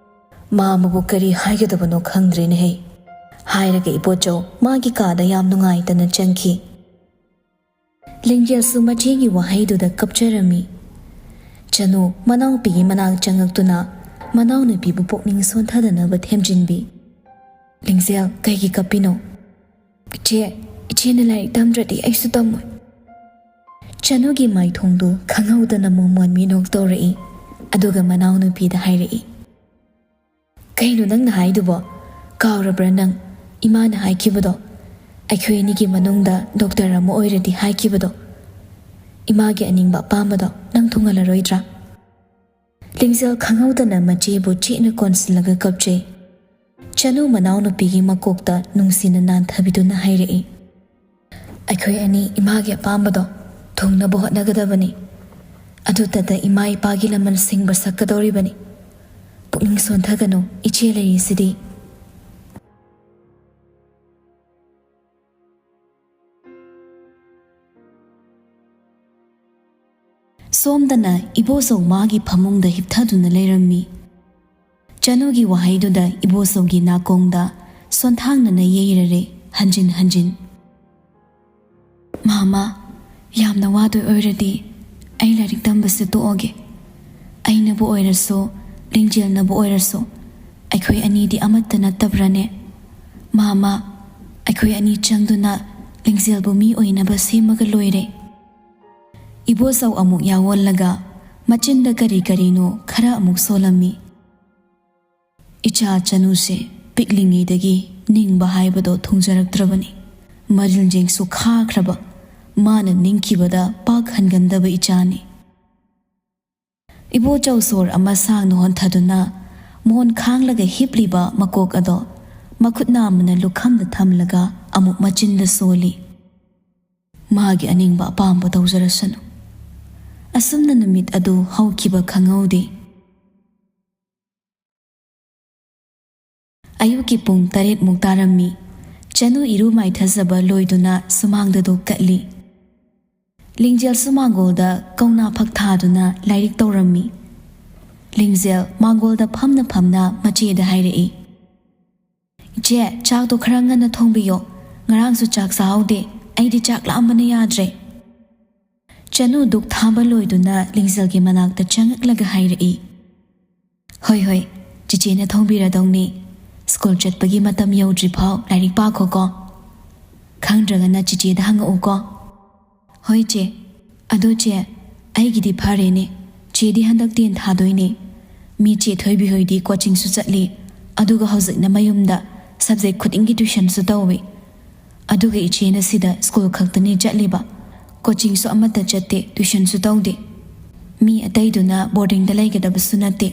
ꯃꯥꯃꯕꯨ ꯀꯔꯤ ꯍꯥꯏꯒꯗꯕꯅꯣ ꯈꯪꯗ꯭ꯔꯦꯅꯦꯍꯦ꯫ ꯍꯥꯏꯔꯒ ꯏꯕꯣꯆꯧ ꯃꯥꯒꯤ ꯀꯥꯗ ꯌꯥꯝ ꯅꯨꯡꯉꯥꯏꯇꯅ ꯆꯪꯈꯤ꯫ ꯂꯤꯡꯖꯦꯜꯁꯨ ꯃꯆꯦꯒꯤ ꯋꯥꯍꯩꯗꯨꯗ ꯀꯞꯆꯔꯝꯃꯤ꯫ ꯆꯅꯨ ꯃꯅꯥꯎꯄꯤꯒꯤ ꯃꯅꯥꯛ ꯆꯪꯉꯛꯇꯨꯅ ꯃꯅꯥꯎꯅꯨꯄꯤꯕꯨ ꯄꯨꯛꯅꯤꯡ ꯁꯣꯟꯊꯗꯅꯕ ꯊꯦꯝꯖꯤꯟꯕꯤ꯫ ꯂꯤꯡꯖꯦꯜ, ꯀꯩꯒꯤ ꯀꯞꯄꯤꯅꯣ? "ꯏꯆꯦ, ꯏꯆꯦꯅ ꯂꯥꯏꯔꯤꯛ ꯇꯝꯗ꯭ꯔꯗꯤ ꯑꯩꯁꯨ ꯇꯝꯃꯣꯏ꯫" ꯆꯅꯨꯒꯤ ꯃꯥꯏꯊꯣꯡꯗꯨ ꯈꯪꯍꯧꯗꯅ ꯃꯣꯃꯣꯟ ꯃꯤꯅꯣꯛ ꯇꯧꯔꯛꯏ꯫ ꯑꯗꯨꯒ ꯃꯅꯥꯎꯅꯨꯄꯤꯗ ꯍꯥꯏꯔꯛꯏ, "ꯀꯩꯅꯣ ꯅꯪꯅ ꯍꯥꯏꯗꯨꯕꯣ? ꯀꯥꯎꯔꯕ꯭ꯔꯥ ꯅꯪ? ꯏꯃꯥꯅ ꯍꯥꯏꯈꯤꯕꯗꯣ, ꯑꯩꯈꯣꯏ ꯑꯅꯤꯒꯤ ꯃꯅꯨꯡꯗ ꯗꯣꯛꯇꯔ ꯑꯃ ꯑꯣꯏꯔꯗꯤ ꯍꯥꯏꯈꯤꯕꯗꯣ꯫ ꯏꯃꯥꯒꯤ ꯑꯅꯤꯡꯕ ꯑꯄꯥꯝꯕꯗꯣ ꯅꯪ ꯊꯨꯡꯍꯜꯂꯔꯣꯏꯗ꯭ꯔꯥ?" ꯂꯤꯡꯖꯦꯜ ꯈꯪꯍꯧꯗꯅ ꯃꯆꯦꯕꯨ ꯆꯦꯠꯅ ꯀꯣꯟꯁꯤꯜꯂꯒ ꯀꯞꯆꯩ꯫ ꯆꯅꯨ ꯃꯅꯥꯎꯅꯨꯄꯤꯒꯤ ꯃꯀꯣꯛꯇ ꯅꯨꯡꯁꯤꯅ ꯅꯥꯟꯊꯕꯤꯗꯨꯅ ꯍꯥꯏꯔꯛꯏ, "ꯑꯩꯈꯣꯏ ꯑꯅꯤ ꯏꯃꯥꯒꯤ ꯑꯄꯥꯝꯕꯗꯣ ꯊꯨꯡꯅꯕ ꯍꯣꯠꯅꯒꯗꯕꯅꯤ꯫ ꯑꯗꯨꯇꯗ ꯏꯃꯥ ꯏꯄꯥꯒꯤ ꯂꯃꯟ ꯁꯤꯡꯕ ꯁꯛꯀꯗꯧꯔꯤꯕꯅꯤ꯫ ꯄꯨꯛꯅꯤꯡ ꯁꯣꯟꯊꯒꯅꯨ, ꯏꯆꯦ ꯂꯩꯔꯤꯁꯤꯗꯤ꯫" ꯁꯣꯝꯗꯅ ꯏꯕꯣꯆꯧ ꯃꯥꯒꯤ ꯐꯃꯨꯡꯗ ꯍꯤꯞꯊꯗꯨꯅ ꯂꯩꯔꯝꯃꯤ꯫ ꯆꯅꯨꯒꯤ ꯋꯥꯍꯩꯗꯨꯗ ꯏꯕꯣꯆꯧꯒꯤ ꯅꯥꯀꯣꯡꯗ ꯁꯣꯟꯊꯥꯡꯅꯅ ꯌꯩꯔꯔꯦ ꯍꯟꯖꯤꯟ ꯍꯟꯖꯤꯟ꯫ "ꯃꯥꯃ, ꯌꯥꯝꯅ ꯋꯥꯗꯣꯏ ꯑꯣꯏꯔꯗꯤ ꯑꯩ ꯂꯥꯏꯔꯤꯛ ꯇꯝꯕꯁꯦ ꯇꯣꯛꯑꯒꯦ꯫ ꯑꯩꯅꯕꯨ ꯑꯣꯏꯔꯁꯨ, ꯂꯤꯡꯖꯦꯜꯅꯕꯨ ꯑꯣꯏꯔꯁꯨ, ꯑꯩꯈꯣꯏ ꯑꯅꯤꯗꯤ ꯑꯃꯠꯇ ꯅꯠꯇꯕ꯭ꯔꯅꯦ? ꯃꯥꯃ, ꯑꯩꯈꯣꯏ ꯑꯅꯤ ꯆꯪꯗꯨꯅ ꯂꯤꯡꯖꯦꯜꯕꯨ ꯃꯤ ꯑꯣꯏꯅꯕ ꯁꯦꯝꯃꯒ ꯂꯣꯏꯔꯦ꯫" ꯏꯕꯣꯆꯧ ꯑꯃꯨꯛ ꯌꯥꯑꯣꯜꯂꯒ ꯃꯆꯤꯟꯗ ꯀꯔꯤ ꯀꯔꯤꯅꯣ ꯈꯔ ꯑꯃꯨꯛ ꯁꯣꯜꯂꯝꯃꯤ꯫ ꯏꯆꯥ ꯆꯅꯨꯁꯦ ꯄꯤꯛꯂꯤꯉꯩꯗꯒꯤ ꯅꯤꯡꯕ ꯍꯥꯏꯕꯗꯣ ꯊꯨꯡꯖꯔꯛꯇ꯭ꯔꯕꯅꯤ꯫ ꯃꯔꯤꯜꯖꯦꯡꯁꯨ ꯈꯥꯈ꯭ꯔꯕ, ꯃꯥꯅ ꯅꯤꯡꯈꯤꯕꯗ ꯄꯥꯛ ꯍꯟꯒꯟꯗꯕ ꯏꯆꯥꯅꯤ꯫ ꯏꯕꯣꯆꯧ ꯁꯣꯔ ꯑꯃ ꯁꯥꯡꯅ ꯍꯣꯟꯊꯗꯨꯅ ꯃꯣꯟ ꯈꯥꯡꯂꯒ ꯍꯤꯞꯂꯤꯕ ꯃꯀꯣꯛ ꯑꯗꯣ ꯃꯈꯨꯠ ꯅꯥꯝꯃꯅ ꯂꯨꯈꯝꯗ ꯊꯝꯂꯒ ꯑꯃꯨꯛ ꯃꯆꯤꯟꯗ ꯁꯣꯜꯂꯤ꯫ ꯃꯥꯒꯤ ꯑꯅꯤꯡꯕ ꯑꯄꯥꯝꯕ ꯇꯧꯖꯔꯁꯅꯨ꯫ ꯑꯁꯨꯝꯅ ꯅꯨꯃꯤꯠ ꯑꯗꯨ ꯍꯧꯈꯤꯕ ꯈꯪꯍꯧꯗꯦ꯫ ꯑꯌꯨꯛꯀꯤ ꯄꯨꯡ ꯇꯔꯦꯠꯃꯨꯛ ꯇꯥꯔꯝꯃꯤ꯫ ꯆꯅꯨ ꯏꯔꯨ ꯃꯥꯏꯊꯖꯕ ꯂꯣꯏꯗꯨꯅ ꯁꯨꯃꯥꯡꯗ ꯗꯣꯛꯀꯠꯂꯤ꯫ ꯂꯤꯡꯖꯦꯜꯁꯨ ꯃꯥꯡꯒꯣꯜꯗ ꯀꯧꯅꯥ ꯐꯛ ꯊꯥꯗꯨꯅ ꯂꯥꯏꯔꯤꯛ ꯇꯧꯔꯝꯃꯤ꯫ ꯂꯤꯡꯖꯦꯜ ꯃꯥꯡꯒꯣꯜꯗ ꯐꯝꯅ ꯐꯝꯅ ꯃꯆꯦꯗ ꯍꯥꯏꯔꯛꯏ, "ꯏꯆꯦ, ꯆꯥꯛꯇꯣ ꯈꯔ ꯉꯟꯅ ꯊꯣꯡꯕꯤꯌꯣ꯫ ꯉꯔꯥꯡꯁꯨ ꯆꯥꯛ ꯆꯥꯍꯧꯗꯦ꯫ ꯑꯩꯗꯤ ꯆꯥꯛ ꯂꯥꯝꯕꯅ ꯌꯥꯗ꯭ꯔꯦ꯫" ꯆꯅꯨ ꯗꯨꯛ ꯊꯥꯕ ꯂꯣꯏꯗꯨꯅ ꯂꯤꯡꯖꯦꯜꯒꯤ ꯃꯅꯥꯛꯇ ꯆꯪꯉꯛꯂꯒ ꯍꯥꯏꯔꯛꯏ, "ꯍꯣꯏ, ꯍꯣꯏ, ꯆꯤꯆꯦꯅ ꯊꯣꯡꯕꯤꯔꯗꯧꯅꯤ꯫ ꯁ꯭ꯀꯨꯜ ꯆꯠꯄꯒꯤ ꯃꯇꯝ ꯌꯧꯗ꯭ꯔꯤꯐꯥꯎ ꯂꯥꯏꯔꯤꯛ ꯄꯥꯈꯣꯀꯣ꯫ ꯈꯪꯗ꯭ꯔꯒꯅ ꯆꯤꯆꯦꯗ ꯍꯪꯉꯛꯎꯀꯣ꯫" "ꯍꯣꯏ, ꯆꯦ꯫ ꯑꯗꯣ, ꯆꯦ, ꯑꯩꯒꯤꯗꯤ ꯐꯔꯦꯅꯦ꯫ ꯆꯦꯗꯤ ꯍꯟꯗꯛ ꯇꯦꯟ ꯊꯥꯗꯣꯏꯅꯦ꯫ ꯃꯤ ꯆꯦ ꯊꯣꯏꯕꯤ ꯍꯣꯏꯗꯤ ꯀꯣꯆꯤꯡꯁꯨ ꯆꯠꯂꯤ, ꯑꯗꯨꯒ ꯍꯧꯖꯤꯛꯅ ꯃꯌꯨꯝꯗ ꯁꯕꯖꯦꯛ ꯈꯨꯗꯤꯡꯒꯤ ꯇ꯭ꯌꯨꯁꯟꯁꯨ ꯇꯧꯏ꯫ ꯑꯗꯨꯒ ꯏꯆꯦꯅ ꯁꯤꯗ ꯁ꯭ꯀꯨꯜ ꯈꯛꯇꯅꯤ ꯆꯠꯂꯤꯕ, ꯀꯣꯆꯤꯡꯁꯨ ꯑꯃꯠꯇ ꯆꯠꯇꯦ, ꯇ꯭ꯌꯨꯁꯟꯁꯨ ꯇꯧꯗꯦ꯫ ꯃꯤ ꯑꯇꯩꯗꯨꯅ ꯕꯣꯔꯗꯤꯡꯗ ꯂꯩꯒꯗꯕꯁꯨ ꯅꯠꯇꯦ꯫"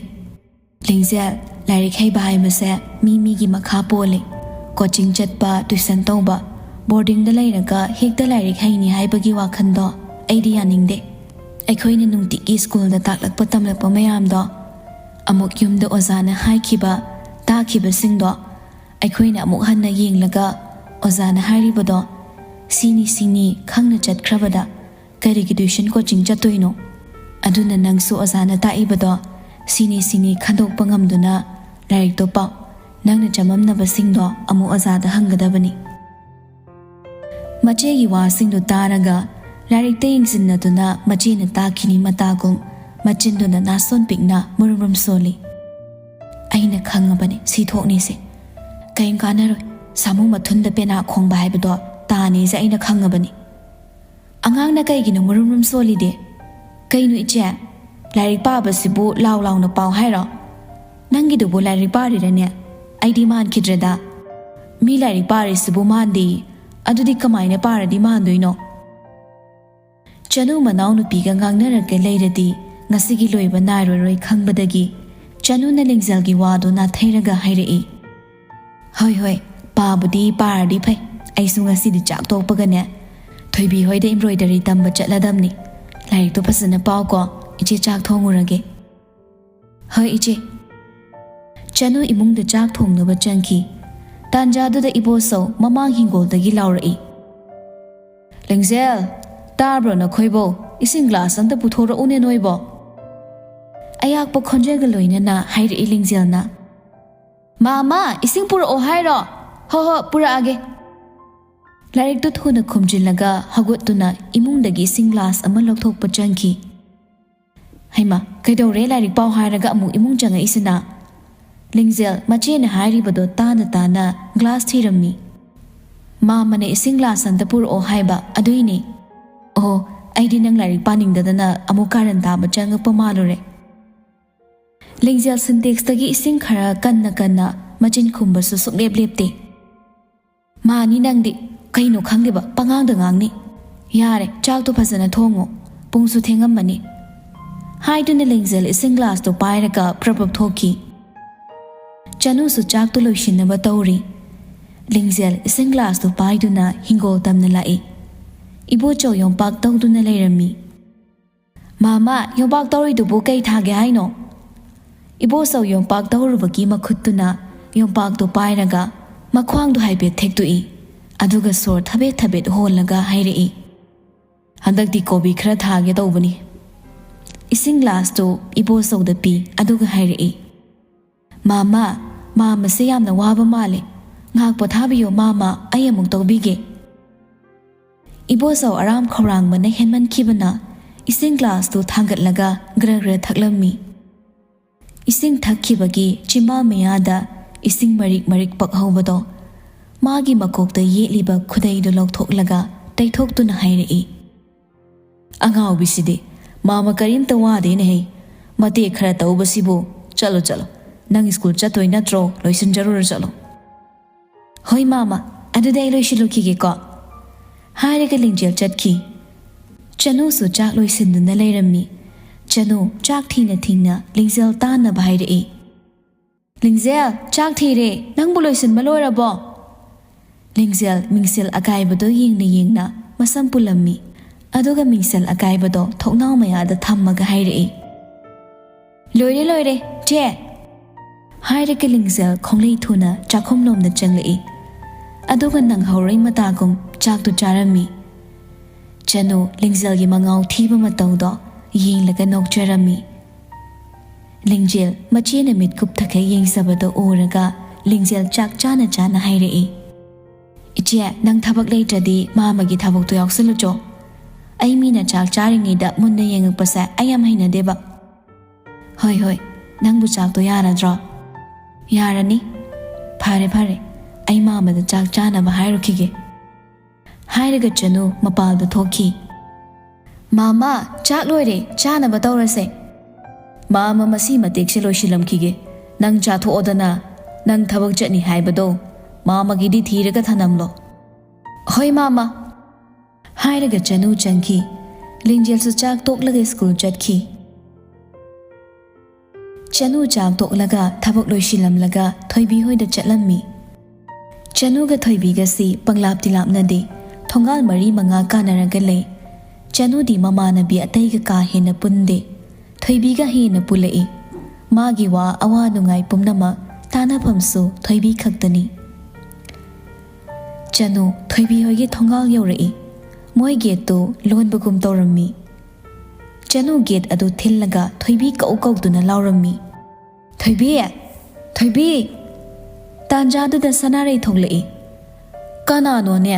"ꯂꯤꯡꯖꯦꯜ, ꯂꯥꯏꯔꯤꯛ ꯍꯩꯕ ꯍꯥꯏꯕꯁꯦ ꯃꯤ ꯃꯤꯒꯤ ꯃꯈꯥ ꯄꯣꯜꯂꯤ꯫ ꯀꯣꯆꯤꯡ ꯆꯠꯄ, ꯇ꯭ꯌꯨꯁꯟ ꯇꯧꯕ, ꯕꯣꯔꯗꯤꯡꯗ ꯂꯩꯔꯒ ꯍꯦꯛꯇ ꯂꯥꯏꯔꯤꯛ ꯍꯩꯅꯤ ꯍꯥꯏꯕꯒꯤ ꯋꯥꯈꯜꯗꯣ ꯑꯩꯗꯤ ꯌꯥꯅꯤꯡꯗꯦ꯫ ꯑꯩꯈꯣꯏꯅ ꯅꯨꯡꯇꯤꯒꯤ ꯁ꯭ꯀꯨꯜꯗ ꯇꯥꯛꯂꯛꯄ ꯇꯝꯂꯛꯄ ꯃꯌꯥꯝꯗꯣ, ꯑꯃꯨꯛ ꯌꯨꯝꯗ ꯑꯣꯖꯥꯅ ꯍꯥꯏꯈꯤꯕ, ꯇꯥꯈꯤꯕꯁꯤꯡꯗꯣ ꯑꯩꯈꯣꯏꯅ ꯑꯃꯨꯛ ꯍꯟꯅ ꯌꯦꯡꯂꯒ ꯑꯣꯖꯥꯅ ꯍꯥꯏꯔꯤꯕꯗꯣ ꯁꯤꯅꯤ ꯁꯤꯅꯤ ꯈꯪꯅ ꯆꯠꯈ꯭ꯔꯕꯗ ꯀꯔꯤꯒꯤ ꯇ꯭ꯌꯨꯁꯟ ꯀꯣꯆꯤꯡ ꯆꯠꯇꯣꯏꯅꯣ? ꯑꯗꯨꯅ ꯅꯪꯁꯨ ꯑꯣꯖꯥꯅ ꯇꯥꯛꯏꯕꯗꯣ ꯁꯤꯅꯤ ꯁꯤꯅꯤ ꯈꯟꯗꯣꯛꯄ ꯉꯝꯗꯨꯅ ꯂꯥꯏꯔꯤꯛꯇꯣ ꯄꯥꯎ꯫ ꯅꯪꯅ ꯆꯃꯝꯅꯕꯁꯤꯡꯗꯣ ꯑꯃꯨꯛ ꯑꯣꯖꯥꯗ ꯍꯪꯒꯗꯕꯅꯤ꯫" ꯃꯆꯦꯒꯤ ꯋꯥꯁꯤꯡꯗꯨ ꯇꯥꯔꯒ ꯂꯥꯏꯔꯤꯛꯇ ꯌꯦꯡꯁꯤꯟꯅꯗꯨꯅ ꯃꯆꯦꯅ ꯇꯥꯛꯈꯤꯅꯤ ꯃꯇꯥꯒꯨꯝ ꯃꯆꯤꯟꯗꯨꯅ ꯅꯥꯁꯣꯟ ꯄꯤꯛꯅ ꯃꯨꯔꯨꯝ ꯃꯨꯔꯨꯝ ꯁꯣꯜꯂꯤ꯫ "ꯑꯩꯅ ꯈꯪꯉꯕꯅꯤ ꯁꯤ ꯊꯣꯛꯅꯤꯁꯦ꯫ ꯀꯔꯤꯝ ꯀꯥꯟꯅꯔꯣꯏ꯫ ꯁꯥꯃꯨ ꯃꯊꯨꯟꯗ ꯄꯦꯅꯥ ꯈꯣꯡꯕ ꯍꯥꯏꯕꯗꯣ ꯇꯥꯅꯤꯁꯦ ꯑꯩꯅ ꯈꯪꯉꯕꯅꯤ꯫" "ꯑꯉꯥꯡꯅ ꯀꯩꯒꯤꯅꯣ ꯃꯨꯔꯨꯝ ꯃꯨꯔꯨꯝ ꯁꯣꯜꯂꯤꯗꯤ? ꯀꯩꯅꯣ ꯏꯆꯦ? ꯂꯥꯏꯔꯤꯛ ꯄꯥꯕꯁꯤꯕꯨ ꯂꯥꯎ ꯂꯥꯎꯅ ꯄꯥꯎ ꯍꯥꯏꯔꯣ? ꯅꯪꯒꯤꯗꯨꯕꯨ ꯂꯥꯏꯔꯤꯛ ꯄꯥꯔꯤꯔꯅꯦ? ꯑꯩꯗꯤ ꯃꯥꯟꯈꯤꯗ꯭ꯔꯦꯗ꯫ ꯃꯤ ꯂꯥꯏꯔꯤꯛ ꯄꯥꯔꯤꯁꯤꯕꯨ ꯃꯥꯟꯗꯦ꯫ ꯑꯗꯨꯗꯤ ꯀꯃꯥꯏꯅ ꯄꯥꯔꯗꯤ ꯃꯥꯟꯗꯣꯏꯅꯣ?" ꯆꯅꯨ ꯃꯅꯥꯎꯅꯨꯄꯤꯒ ꯉꯥꯡꯅꯔꯒ ꯂꯩꯔꯗꯤ ꯉꯁꯤꯒꯤ ꯂꯣꯏꯕ ꯅꯥꯏꯔꯔꯣꯏ ꯈꯪꯕꯗꯒꯤ ꯆꯅꯨꯅ ꯂꯦꯡꯖꯦꯜꯒꯤ ꯋꯥꯗꯨ ꯅꯥꯊꯩꯔꯒ ꯍꯥꯏꯔꯛꯏ꯫ "ꯍꯣꯏ ꯍꯣꯏ, ꯄꯥꯕꯨꯗꯤ ꯄꯥꯔꯗꯤ ꯐꯩ꯫ ꯑꯩꯁꯨ ꯉꯁꯤꯗꯤ ꯆꯥꯛ ꯇꯣꯛꯄꯒꯅꯦ ꯊꯣꯏꯕꯤ ꯍꯣꯏꯗ ꯏꯝꯕ꯭ꯔꯣꯏꯗꯔꯤ ꯇꯝꯕ ꯆꯠꯂꯗꯝꯅꯤ꯫ ꯂꯥꯏꯔꯤꯛꯇꯣ ꯐꯖꯅ ꯄꯥꯎꯀꯣ꯫ ꯏꯆꯦ ꯆꯥꯛ ꯊꯣꯡꯉꯨꯔꯒꯦ꯫" "ꯍꯣꯏ ꯏꯆꯦ꯫" ꯆꯅꯨ ꯏꯃꯨꯡꯗ ꯆꯥꯛ ꯊꯣꯡꯅꯕ ꯆꯪꯈꯤ꯫ ꯇꯥꯟꯖꯥꯗꯨꯗ ꯏꯕꯣꯆꯧ ꯃꯃꯥꯡ ꯍꯤꯡꯒꯣꯜꯗꯒꯤ ꯂꯥꯎꯔꯛꯏ꯫ "ꯂꯦꯡꯖꯦꯜ, ꯇꯥꯕ꯭ꯔꯣ ꯅꯈꯣꯏꯕꯣ? ꯏꯁꯤꯡ ꯒ꯭ꯂꯥꯁ ꯑꯝꯇ ꯄꯨꯊꯣꯔꯛꯎꯅꯦ ꯅꯣꯏꯕꯣ꯫" ꯑꯌꯥꯛꯄ ꯈꯣꯟꯖꯦꯜꯒ ꯂꯣꯏꯅꯅ ꯍꯥꯏꯔꯛꯏ ꯂꯦꯡꯖꯦꯜꯅ꯫ "ꯃꯥꯃꯥ, ꯏꯁꯤꯡ ꯄꯨꯔꯛꯑꯣ ꯍꯥꯏꯔꯣ? ꯍꯣ ꯍꯣ, ꯄꯨꯔꯛꯑꯒꯦ꯫" ꯂꯥꯏꯔꯤꯛꯇꯨ ꯊꯨꯅ ꯈꯨꯝꯖꯤꯜꯂꯒ ꯍꯧꯒꯠꯇꯨꯅ ꯏꯃꯨꯡꯗꯒꯤ ꯏꯁꯤꯡ ꯒ꯭ꯂꯥꯁ ꯑꯃ ꯂꯧꯊꯣꯛꯄ ꯆꯪꯈꯤ꯫ "ꯍꯩꯃꯥ, ꯀꯩꯗꯧꯔꯦ? ꯂꯥꯏꯔꯤꯛ ꯄꯥꯎ ꯍꯥꯏꯔꯒ ꯑꯃꯨꯛ ꯏꯃꯨꯡ ꯆꯪꯉꯛꯏꯁꯤꯅ?" ꯂꯤꯡꯖꯦꯜ ꯃꯆꯦꯅ ꯍꯥꯏꯔꯤꯕꯗꯣ ꯇꯥꯅ ꯇꯥꯅ ꯒ꯭ꯂꯥꯁ ꯊꯤꯔꯝꯃꯤ꯫ "ꯃꯥꯃꯅ ꯏꯁꯤꯡ ꯒ꯭ꯂꯥꯁ ꯑꯝꯇ ꯄꯨꯔꯛꯑꯣ ꯍꯥꯏꯕ, ꯑꯗꯨꯏꯅꯦ꯫" "ꯑꯣ, ꯑꯩꯗꯤ ꯅꯪ ꯂꯥꯏꯔꯤꯛ ꯄꯥꯅꯤꯡꯗꯗꯅ ꯑꯃꯨꯛ ꯀꯥꯔꯟ ꯇꯥꯕ ꯆꯪꯉꯛꯄ ꯃꯥꯜꯂꯨꯔꯦ꯫" ꯂꯤꯡꯖꯦꯜ ꯁꯤꯟꯇꯦꯛꯁꯇꯒꯤ ꯏꯁꯤꯡ ꯈꯔ ꯀꯟꯅ ꯀꯟꯅ ꯃꯆꯤꯟ ꯈꯨꯝꯕꯁꯨ ꯁꯨꯡꯂꯦꯞ ꯂꯦꯞꯇꯦ꯫ "ꯃꯥꯅꯤ ꯅꯪꯗꯤ, ꯀꯩꯅꯣ ꯈꯪꯗꯦꯕ, ꯄꯉꯥꯡꯗ ꯉꯥꯡꯅꯤ꯫ ꯌꯥꯔꯦ, ꯆꯥꯛꯇꯣ ꯐꯖꯅ ꯊꯣꯡꯉꯣ, ꯄꯨꯡꯁꯨ ꯊꯦꯡꯉꯝꯃꯅꯤ꯫" ꯍꯥꯏꯗꯨꯅ ꯂꯤꯡꯖꯦꯜ ꯏꯁꯤꯡ ꯒ꯭ꯂꯥꯁꯇꯣ ꯄꯥꯏꯔꯒ ꯄ꯭ꯔꯞ ꯄ꯭ꯔꯞ ꯊꯣꯛꯈꯤ꯫ ꯆꯅꯨꯁꯨ ꯆꯥꯛꯇꯣ ꯂꯣꯏꯁꯤꯟꯅꯕ ꯇꯧꯔꯤ꯫ ꯂꯤꯡꯖꯦꯜ ꯏꯁꯤꯡ ꯒ꯭ꯂꯥꯁꯇꯣ ꯄꯥꯏꯗꯨꯅ ꯍꯤꯡꯒꯣꯜ ꯇꯝꯅ ꯂꯥꯛꯏ꯫ ꯏꯕꯣꯆꯧ ꯌꯣꯝꯄꯥꯛ ꯇꯧꯗꯨꯅ ꯂꯩꯔꯝꯃꯤ꯫ "ꯃꯥꯃꯥ, ꯌꯣꯝꯄꯥꯛ ꯇꯧꯔꯤꯗꯨꯕꯨ ꯀꯩ ꯊꯥꯒꯦ ꯍꯥꯏꯅꯣ?" ꯏꯕꯣꯆꯧ ꯌꯣꯝꯄꯥꯛ ꯇꯧꯔꯨꯕꯒꯤ ꯃꯈꯨꯠꯇꯨꯅ ꯌꯣꯝꯄꯥꯛꯇꯨ ꯄꯥꯏꯔꯒ ꯃꯈ꯭ꯋꯥꯡꯗꯨ ꯍꯥꯏꯐꯦꯠ ꯊꯦꯛꯇꯣꯛꯏ꯫ ꯑꯗꯨꯒ ꯁꯣꯔ ꯊꯕꯦꯠ ꯊꯕꯦꯠ ꯍꯣꯜꯂꯒ ꯍꯥꯏꯔꯛꯏ, "ꯍꯟꯗꯛꯇꯤ ꯀꯣꯕꯤ ꯈꯔ ꯊꯥꯒꯦ ꯇꯧꯕꯅꯤ꯫" ꯏꯁꯤꯡ ꯒ꯭ꯂꯥꯁꯇꯨ ꯏꯕꯣꯆꯧꯗ ꯄꯤ, ꯑꯗꯨꯒ ꯍꯥꯏꯔꯛꯏ, "ꯃꯥꯃꯥ, ꯃꯥꯃꯁꯦ ꯌꯥꯝꯅ ꯋꯥꯕ ꯃꯥꯜꯂꯦ꯫ ꯉꯥꯏꯍꯥꯛ ꯄꯣꯊꯥꯕꯤꯌꯣ ꯃꯥꯃꯥ, ꯑꯩ ꯑꯃꯨꯛ ꯇꯧꯕꯤꯒꯦ꯫" ꯏꯕꯣꯆꯧ ꯑꯔꯥꯝ ꯈꯧꯔꯥꯡꯕꯅ ꯍꯦꯟꯃꯟꯈꯤꯕꯅ ꯏꯁꯤꯡ ꯒ꯭ꯂꯥꯁꯇꯨ ꯊꯥꯡꯒꯠꯂꯒ ꯒ꯭ꯔ ꯒ꯭ꯔ ꯊꯛꯂꯝꯃꯤ꯫ ꯏꯁꯤꯡ ꯊꯛꯈꯤꯕꯒꯤ ꯆꯤꯝꯕꯥꯜ ꯃꯌꯥꯗ ꯏꯁꯤꯡ ꯃꯔꯤꯛ ꯃꯔꯤꯛ ꯄꯛꯍꯧꯕꯗꯣ ꯃꯥꯒꯤ ꯃꯀꯣꯛꯇ ꯌꯦꯠꯂꯤꯕ ꯈꯨꯗꯩꯗꯨ ꯂꯧꯊꯣꯛꯂꯒ ꯇꯩꯊꯣꯛꯇꯨꯅ ꯍꯥꯏꯔꯛꯏ, "ꯑꯉꯥꯎꯕꯤꯁꯤꯗꯤ, ꯃꯥꯃ ꯀꯔꯤꯝꯇ ꯋꯥꯗꯦꯅꯦꯍꯦ꯫ ꯃꯇꯦꯛ ꯈꯔ ꯇꯧꯕꯁꯤꯕꯨ꯫ ꯆꯠꯂꯣ ꯆꯠꯂꯣ, ꯅꯪ ꯁ꯭ꯀꯨꯜ ꯆꯠꯇꯣꯏ ꯅꯠꯇ꯭ꯔꯣ? ꯂꯣꯏꯁꯤꯟꯖꯔꯨꯔꯣ ꯆꯠꯂꯣ꯫" "ꯍꯣꯏ ꯃꯥꯃ, ꯑꯗꯨꯗꯤ ꯑꯩ ꯂꯣꯏꯁꯤꯜꯂꯨꯈꯤꯒꯦꯀꯣ꯫" ꯍꯥꯏꯔꯒ ꯂꯤꯡꯖꯦꯜ ꯆꯠꯈꯤ꯫ ꯆꯅꯨꯁꯨ ꯆꯥꯛ ꯂꯣꯏꯁꯤꯟꯗꯨꯅ ꯂꯩꯔꯝꯃꯤ꯫ ꯆꯅꯨ ꯆꯥꯛ ꯊꯤꯅ ꯊꯤꯅ ꯂꯤꯡꯖꯦꯜ ꯇꯥꯅꯕ ꯍꯥꯏꯔꯛꯏ꯫ "ꯂꯤꯡꯖꯦꯜ, ꯆꯥꯛ ꯊꯤꯔꯦ, ꯅꯪꯕꯨ ꯂꯣꯏꯁꯤꯟꯕ ꯂꯣꯏꯔꯕꯣ?" ꯂꯤꯡꯖꯦꯜ ꯃꯤꯡꯁꯦꯜ ꯑꯀꯥꯏꯕꯗꯣ ꯌꯦꯡꯅ ꯌꯦꯡꯅ ꯃꯁꯝ ꯄꯨꯜꯂꯝꯃꯤ꯫ ꯑꯗꯨꯒ ꯃꯤꯡꯁꯦꯜ ꯑꯀꯥꯏꯕꯗꯣ ꯊꯣꯡꯅꯥꯎ ꯃꯌꯥꯗ ꯊꯝꯃꯒ ꯍꯥꯏꯔꯛꯏ, "ꯂꯣꯏꯔꯦ, ꯂꯣꯏꯔꯦ, ꯆꯦ!" ꯍꯥꯏꯔꯒ ꯂꯤꯡꯖꯦꯜ ꯈꯣꯡꯂꯩ ꯊꯨꯅ ꯆꯥꯛꯈꯨꯝꯂꯣꯝꯗ ꯆꯪꯂꯛꯏ꯫ ꯑꯗꯨꯒ ꯅꯪꯍꯧꯔꯣꯏ ꯃꯇꯥꯒꯨꯝ ꯆꯥꯛꯇꯨ ꯆꯥꯔꯝꯃꯤ꯫ ꯆꯅꯨ ꯂꯤꯡꯖꯦꯜꯒꯤ ꯃꯉꯥꯎ ꯊꯤꯕ ꯃꯇꯧꯗꯣ ꯌꯦꯡꯂꯒ ꯅꯣꯛꯆꯔꯝꯃꯤ꯫ ꯂꯤꯡꯖꯦꯜ ꯃꯆꯦꯅ ꯃꯤꯠ ꯀꯨꯞꯊꯈꯩ ꯌꯦꯡꯖꯕꯗꯣ ꯎꯔꯒ ꯂꯤꯡꯖꯦꯜ ꯆꯥꯛ ꯆꯥꯅ ꯆꯥꯅ ꯍꯥꯏꯔꯛꯏ, "ꯏꯆꯦ, ꯅꯪ ꯊꯕꯛ ꯂꯩꯇ꯭ꯔꯗꯤ ꯃꯥꯃꯒꯤ ꯊꯕꯛꯇꯣ ꯌꯥꯎꯁꯜꯂꯨꯆꯣ꯫ ꯑꯩ ꯃꯤꯅ ꯆꯥꯛ ꯆꯥꯔꯤꯉꯩꯗ ꯃꯨꯟꯅ ꯌꯦꯡꯉꯛꯄꯁꯦ ꯑꯩ ꯌꯥꯝ ꯍꯩꯅꯗꯦꯕ꯫" "ꯍꯣꯏ, ꯍꯣꯏ, ꯅꯪꯕꯨ ꯆꯥꯛꯇꯣ ꯌꯥꯔꯗ꯭ꯔꯣ?" "ꯌꯥꯔꯅꯤ꯫" "ꯐꯔꯦ, ꯐꯔꯦ, ꯑꯩ ꯃꯥꯃꯗ ꯆꯥꯛ ꯆꯥꯅꯕ ꯍꯥꯏꯔꯨꯈꯤꯒꯦ꯫" ꯍꯥꯏꯔꯒ ꯆꯅꯨ ꯃꯄꯥꯜꯗ ꯊꯣꯛꯈꯤ꯫ "ꯃꯥꯃ, ꯆꯥꯛ ꯂꯣꯏꯔꯦ, ꯆꯥꯅꯕ ꯇꯧꯔꯁꯦ꯫" "ꯃꯥꯃ, ꯃꯁꯤ ꯃꯇꯦꯛꯁꯦ ꯂꯣꯏꯁꯤꯜꯂꯝꯈꯤꯒꯦ꯫ ꯅꯪ ꯆꯥꯊꯣꯛꯑꯣꯗꯅ꯫ ꯅꯪ ꯊꯕꯛ ꯆꯠꯅꯤ ꯍꯥꯏꯕꯗꯣ ꯃꯥꯃꯒꯤꯗꯤ ꯊꯤꯔꯒ ꯊꯅꯝꯂꯣ꯫" "ꯍꯣꯏ, ꯃꯥꯃ꯫" ꯍꯥꯏꯔꯒ ꯆꯅꯨ ꯆꯪꯈꯤ꯫ ꯂꯤꯡꯖꯦꯜꯁꯨ ꯆꯥꯛ ꯇꯣꯛꯂꯒ ꯁ꯭ꯀꯨꯜ ꯆꯠꯈꯤ꯫ ꯆꯅꯨ ꯆꯥꯛ ꯇꯣꯛꯂꯒ ꯊꯕꯛ ꯂꯣꯏꯁꯤꯜꯂꯝꯂꯒ ꯊꯣꯏꯕꯤ ꯍꯣꯏꯗ ꯆꯠꯂꯝꯃꯤ꯫ ꯆꯅꯨꯒ ꯊꯣꯏꯕꯤꯒꯁꯤ ꯄꯪꯂꯥꯞꯇꯤ ꯂꯥꯞꯅꯗꯦ, ꯊꯣꯡꯒꯥꯜ ꯃꯔꯤ ꯃꯉꯥ ꯀꯥꯟꯅꯔꯒ ꯂꯩ꯫ ꯆꯅꯨꯗꯤ ꯃꯃꯥꯟꯅꯕꯤ ꯑꯇꯩꯒ ꯀꯥ ꯍꯦꯟꯅ ꯄꯨꯟꯗꯦ, ꯊꯣꯏꯕꯤꯒ ꯍꯦꯟꯅ ꯄꯨꯜꯂꯛꯏ꯫ ꯃꯥꯒꯤ ꯋꯥ ꯑꯋꯥ ꯅꯨꯡꯉꯥꯏ ꯄꯨꯝꯅꯃꯛ ꯇꯥꯟꯅꯐꯝꯁꯨ ꯊꯣꯏꯕꯤ ꯈꯛꯇꯅꯤ꯫ ꯆꯅꯨ ꯊꯣꯏꯕꯤ ꯍꯣꯏꯒꯤ ꯊꯣꯡꯒꯥꯜ ꯌꯧꯔꯛꯏ꯫ ꯃꯣꯏ ꯒꯦꯠꯇꯨ ꯂꯣꯟꯕꯒꯨꯝ ꯇꯧꯔꯝꯃꯤ꯫ ꯆꯅꯨ ꯒꯦꯠ ꯑꯗꯨ ꯊꯤꯜꯂꯒ ꯊꯣꯏꯕꯤ ꯀꯧ ꯀꯧꯗꯨꯅ ꯂꯥꯎꯔꯝꯃꯤ, "ꯊꯣꯏꯕꯤ! ꯊꯣꯏꯕꯤ!" ꯇꯥꯟꯖꯥꯗꯨꯗ ꯁꯅꯥꯔꯩ ꯊꯣꯛꯂꯛꯏ꯫ "ꯀꯅꯥꯅꯣꯅꯦ?"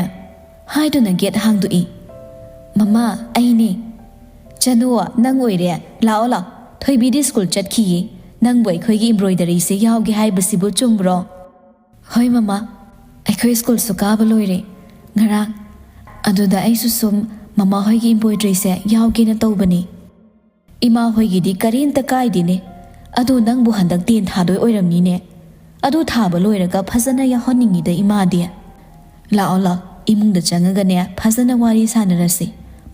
ꯍꯥꯏꯗꯨꯅ ꯒꯦꯠ ꯍꯥꯡꯗꯣꯛꯏ꯫ "ꯃꯃꯥ, ꯑꯩꯅꯦ꯫" "ꯆꯅꯨ, ꯅꯪ ꯑꯣꯏꯔꯦ꯫ ꯂꯥꯛꯑꯣ, ꯂꯥꯛꯑꯣ꯫ ꯊꯣꯏꯕꯤꯗꯤ ꯁ꯭ꯀꯨꯜ ꯆꯠꯈꯤꯌꯦ꯫ ꯅꯪꯕꯨ ꯑꯩꯈꯣꯏꯒꯤ ꯏꯝꯕ꯭ꯔꯣꯏꯗꯔꯤꯁꯦ ꯌꯥꯎꯒꯦ ꯍꯥꯏꯕꯁꯤꯕꯨ ꯆꯨꯝꯕ꯭ꯔꯣ?" "ꯍꯣꯏ ꯃꯃꯥ, ꯑꯩꯈꯣꯏ ꯁ꯭ꯀꯨꯜꯁꯨ ꯀꯥꯕ ꯂꯣꯏꯔꯦ ꯉꯔꯥꯡ꯫ ꯑꯗꯨꯗ ꯑꯩꯁꯨ ꯁꯨꯝ ꯃꯃꯥ ꯍꯣꯏꯒꯤ ꯏꯝꯕ꯭ꯔꯣꯏꯗ꯭ꯔꯤꯁꯦ ꯌꯥꯎꯒꯦꯅ ꯇꯧꯕꯅꯤ꯫ ꯏꯃꯥ ꯍꯣꯏꯒꯤꯗꯤ ꯀꯔꯤꯝꯇ ꯀꯥꯏꯗꯦꯅꯦ, ꯑꯗꯨ ꯅꯪꯕꯨ ꯍꯟꯗꯛ ꯇꯦꯟ ꯊꯥꯗꯣꯏ ꯑꯣꯏꯔꯝꯅꯤꯅꯦ꯫ ꯑꯗꯨ ꯊꯥꯕ ꯂꯣꯏꯔꯒ ꯐꯖꯅ ꯌꯥꯎꯍꯟꯅꯤꯡꯉꯤꯗ ꯏꯃꯥꯗꯤ꯫ ꯂꯥꯛꯑꯣ, ꯂꯥꯛꯑꯣ, ꯏꯃꯨꯡꯗ ꯆꯪꯉꯒꯅꯦ ꯐꯖꯅ ꯋꯥꯔꯤ ꯁꯥꯟꯅꯔꯁꯤ꯫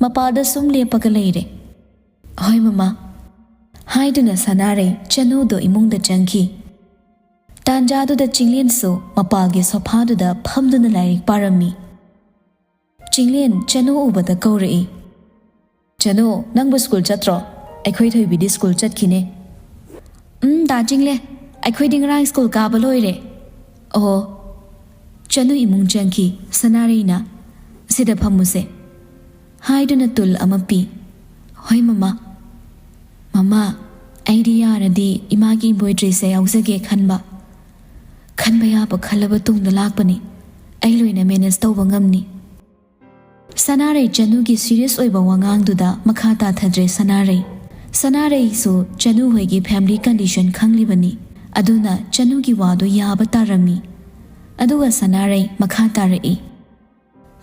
ꯃꯄꯥꯗ ꯁꯨꯝ ꯂꯦꯞꯄꯒ ꯂꯩꯔꯦ꯫ "ꯍꯣꯏ ꯃꯃꯥ," ꯍꯥꯏꯗꯨꯅ ꯁꯅꯥꯔꯩ ꯆꯅꯨꯗꯣ ꯏꯃꯨꯡꯗ ꯆꯪꯈꯤ꯫ ꯇꯥꯟꯖꯥꯗꯨꯗ ꯆꯤꯡꯂꯦꯟꯁꯨ ꯃꯄꯥꯜꯒꯤ ꯁꯣꯐꯥꯗꯨꯗ ꯐꯝꯗꯨꯅ ꯂꯥꯏꯔꯤꯛ ꯄꯥꯔꯝꯃꯤ꯫ ꯆꯤꯡꯂꯦꯟ ꯆꯅꯨ ꯎꯕꯗ ꯀꯧꯔꯛꯏ꯫ "ꯆꯅꯨ, ꯅꯪꯕꯨ ꯁ꯭ꯀꯨꯜ ꯆꯠꯇ꯭ꯔꯣ? ꯑꯩꯈꯣꯏ ꯊꯣꯏꯕꯤꯗꯤ ꯁ꯭ꯀꯨꯜ ꯆꯠꯈꯤꯅꯦ꯫" "ꯎꯝ, ꯗꯥ ꯆꯤꯡꯂꯦꯟ, ꯑꯩꯈꯣꯏꯗꯤ ꯉꯔꯥꯡ ꯁ꯭ꯀꯨꯜ ꯀꯥꯕ ꯂꯣꯏꯔꯦ꯫" "ꯑꯣ꯫" ꯆꯅꯨ ꯏꯃꯨꯡ ꯆꯪꯈꯤ꯫ ꯁꯅꯥꯔꯩꯅ, "ꯁꯤꯗ ꯐꯝꯃꯨꯁꯦ," ꯍꯥꯏꯗꯨꯅ ꯇꯨꯜ ꯑꯃ ꯄꯤ꯫ "ꯍꯣꯏ ꯃꯃꯥ꯫" "ꯃꯃꯥ, ꯑꯩꯗꯤ ꯌꯥꯔꯗꯤ ꯏꯃꯥꯒꯤ ꯏꯝꯕ꯭ꯔꯣꯏꯗ꯭ꯔꯤꯁꯦ ꯌꯥꯎꯖꯒꯦ ꯈꯟꯕ꯫ ꯈꯟꯕ ꯌꯥꯕ ꯈꯜꯂꯕ ꯇꯨꯡꯗ ꯂꯥꯛꯄꯅꯤ꯫ ꯑꯩ ꯂꯣꯏꯅ ꯃꯦꯅꯦꯖ ꯇꯧꯕ ꯉꯝꯅꯤ꯫" ꯁꯅꯥꯔꯩ ꯆꯅꯨꯒꯤ ꯁꯤꯔꯤꯌꯁ ꯑꯣꯏꯕ ꯋꯥꯉꯥꯡꯗꯨꯗ ꯃꯈꯥ ꯇꯥꯊꯗ꯭ꯔꯦ ꯁꯅꯥꯔꯩ꯫ ꯁꯅꯥꯔꯩꯁꯨ ꯆꯅꯨ ꯍꯣꯏꯒꯤ ꯐꯦꯃꯤꯂꯤ ꯀꯟꯗꯤꯁꯟ ꯈꯪꯂꯤꯕꯅꯤ꯫ ꯑꯗꯨꯅ ꯆꯅꯨꯒꯤ ꯋꯥꯗꯨ ꯌꯥꯕ ꯇꯥꯔꯝꯃꯤ꯫ ꯑꯗꯨꯒ ꯁꯅꯥꯔꯩ ꯃꯈꯥ ꯇꯥꯔꯛꯏ,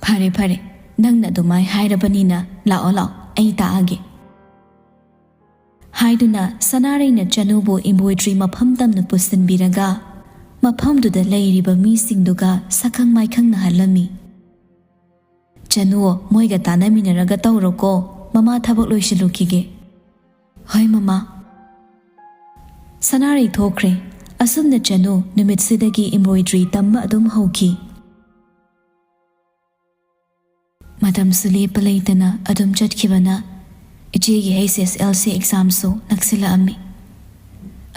"ꯐꯔꯦ, ꯐꯔꯦ, ꯅꯪꯅ ꯑꯗꯨꯃꯥꯏ ꯍꯥꯏꯔꯕꯅꯤꯅ, ꯂꯥꯛꯑꯣ, ꯂꯥꯛꯑꯣ, ꯑꯩ ꯇꯥꯛꯑꯒꯦ," ꯍꯥꯏꯗꯨꯅ ꯁꯅꯥꯔꯩꯅ ꯆꯅꯨꯕꯨ ꯏꯝꯕ꯭ꯔꯣꯏꯗ꯭ꯔꯤ ꯃꯐꯝ ꯇꯝꯅ ꯄꯨꯁꯤꯟꯕꯤꯔꯒ ꯃꯐꯝꯗꯨꯗ ꯂꯩꯔꯤꯕ ꯃꯤꯁꯤꯡꯗꯨꯒ ꯁꯛꯈꯪ ꯃꯥꯏꯈꯪꯅꯍꯜꯂꯝꯃꯤ꯫ "ꯆꯅꯨ, ꯃꯣꯏꯒ ꯇꯥꯟꯅꯃꯤꯟꯅꯔꯒ ꯇꯧꯔꯣꯀꯣ, ꯃꯃꯥ ꯊꯕꯛ ꯂꯣꯏꯁꯤꯜꯂꯨꯈꯤꯒꯦ꯫" "ꯍꯣꯏ ꯃꯃꯥ꯫" ꯁꯅꯥꯔꯩ ꯊꯣꯛꯈ꯭ꯔꯦ꯫ ꯑꯁꯨꯝꯅ ꯆꯅꯨ ꯅꯨꯃꯤꯠꯁꯤꯗꯒꯤ ꯏꯝꯕ꯭ꯔꯣꯏꯗ꯭ꯔꯤ ꯇꯝꯕ ꯑꯗꯨꯝ ꯍꯧꯈꯤ꯫ ꯃꯇꯝꯁꯨ ꯂꯦꯞꯄ ꯂꯩꯇꯅ ꯑꯗꯨꯝ ꯆꯠꯈꯤꯕꯅ ꯏꯆꯦꯒꯤ H S L C ꯑꯦꯛꯖꯥꯝꯁꯨ ꯅꯛꯁꯤꯜꯂꯛꯑꯝꯃꯤ꯫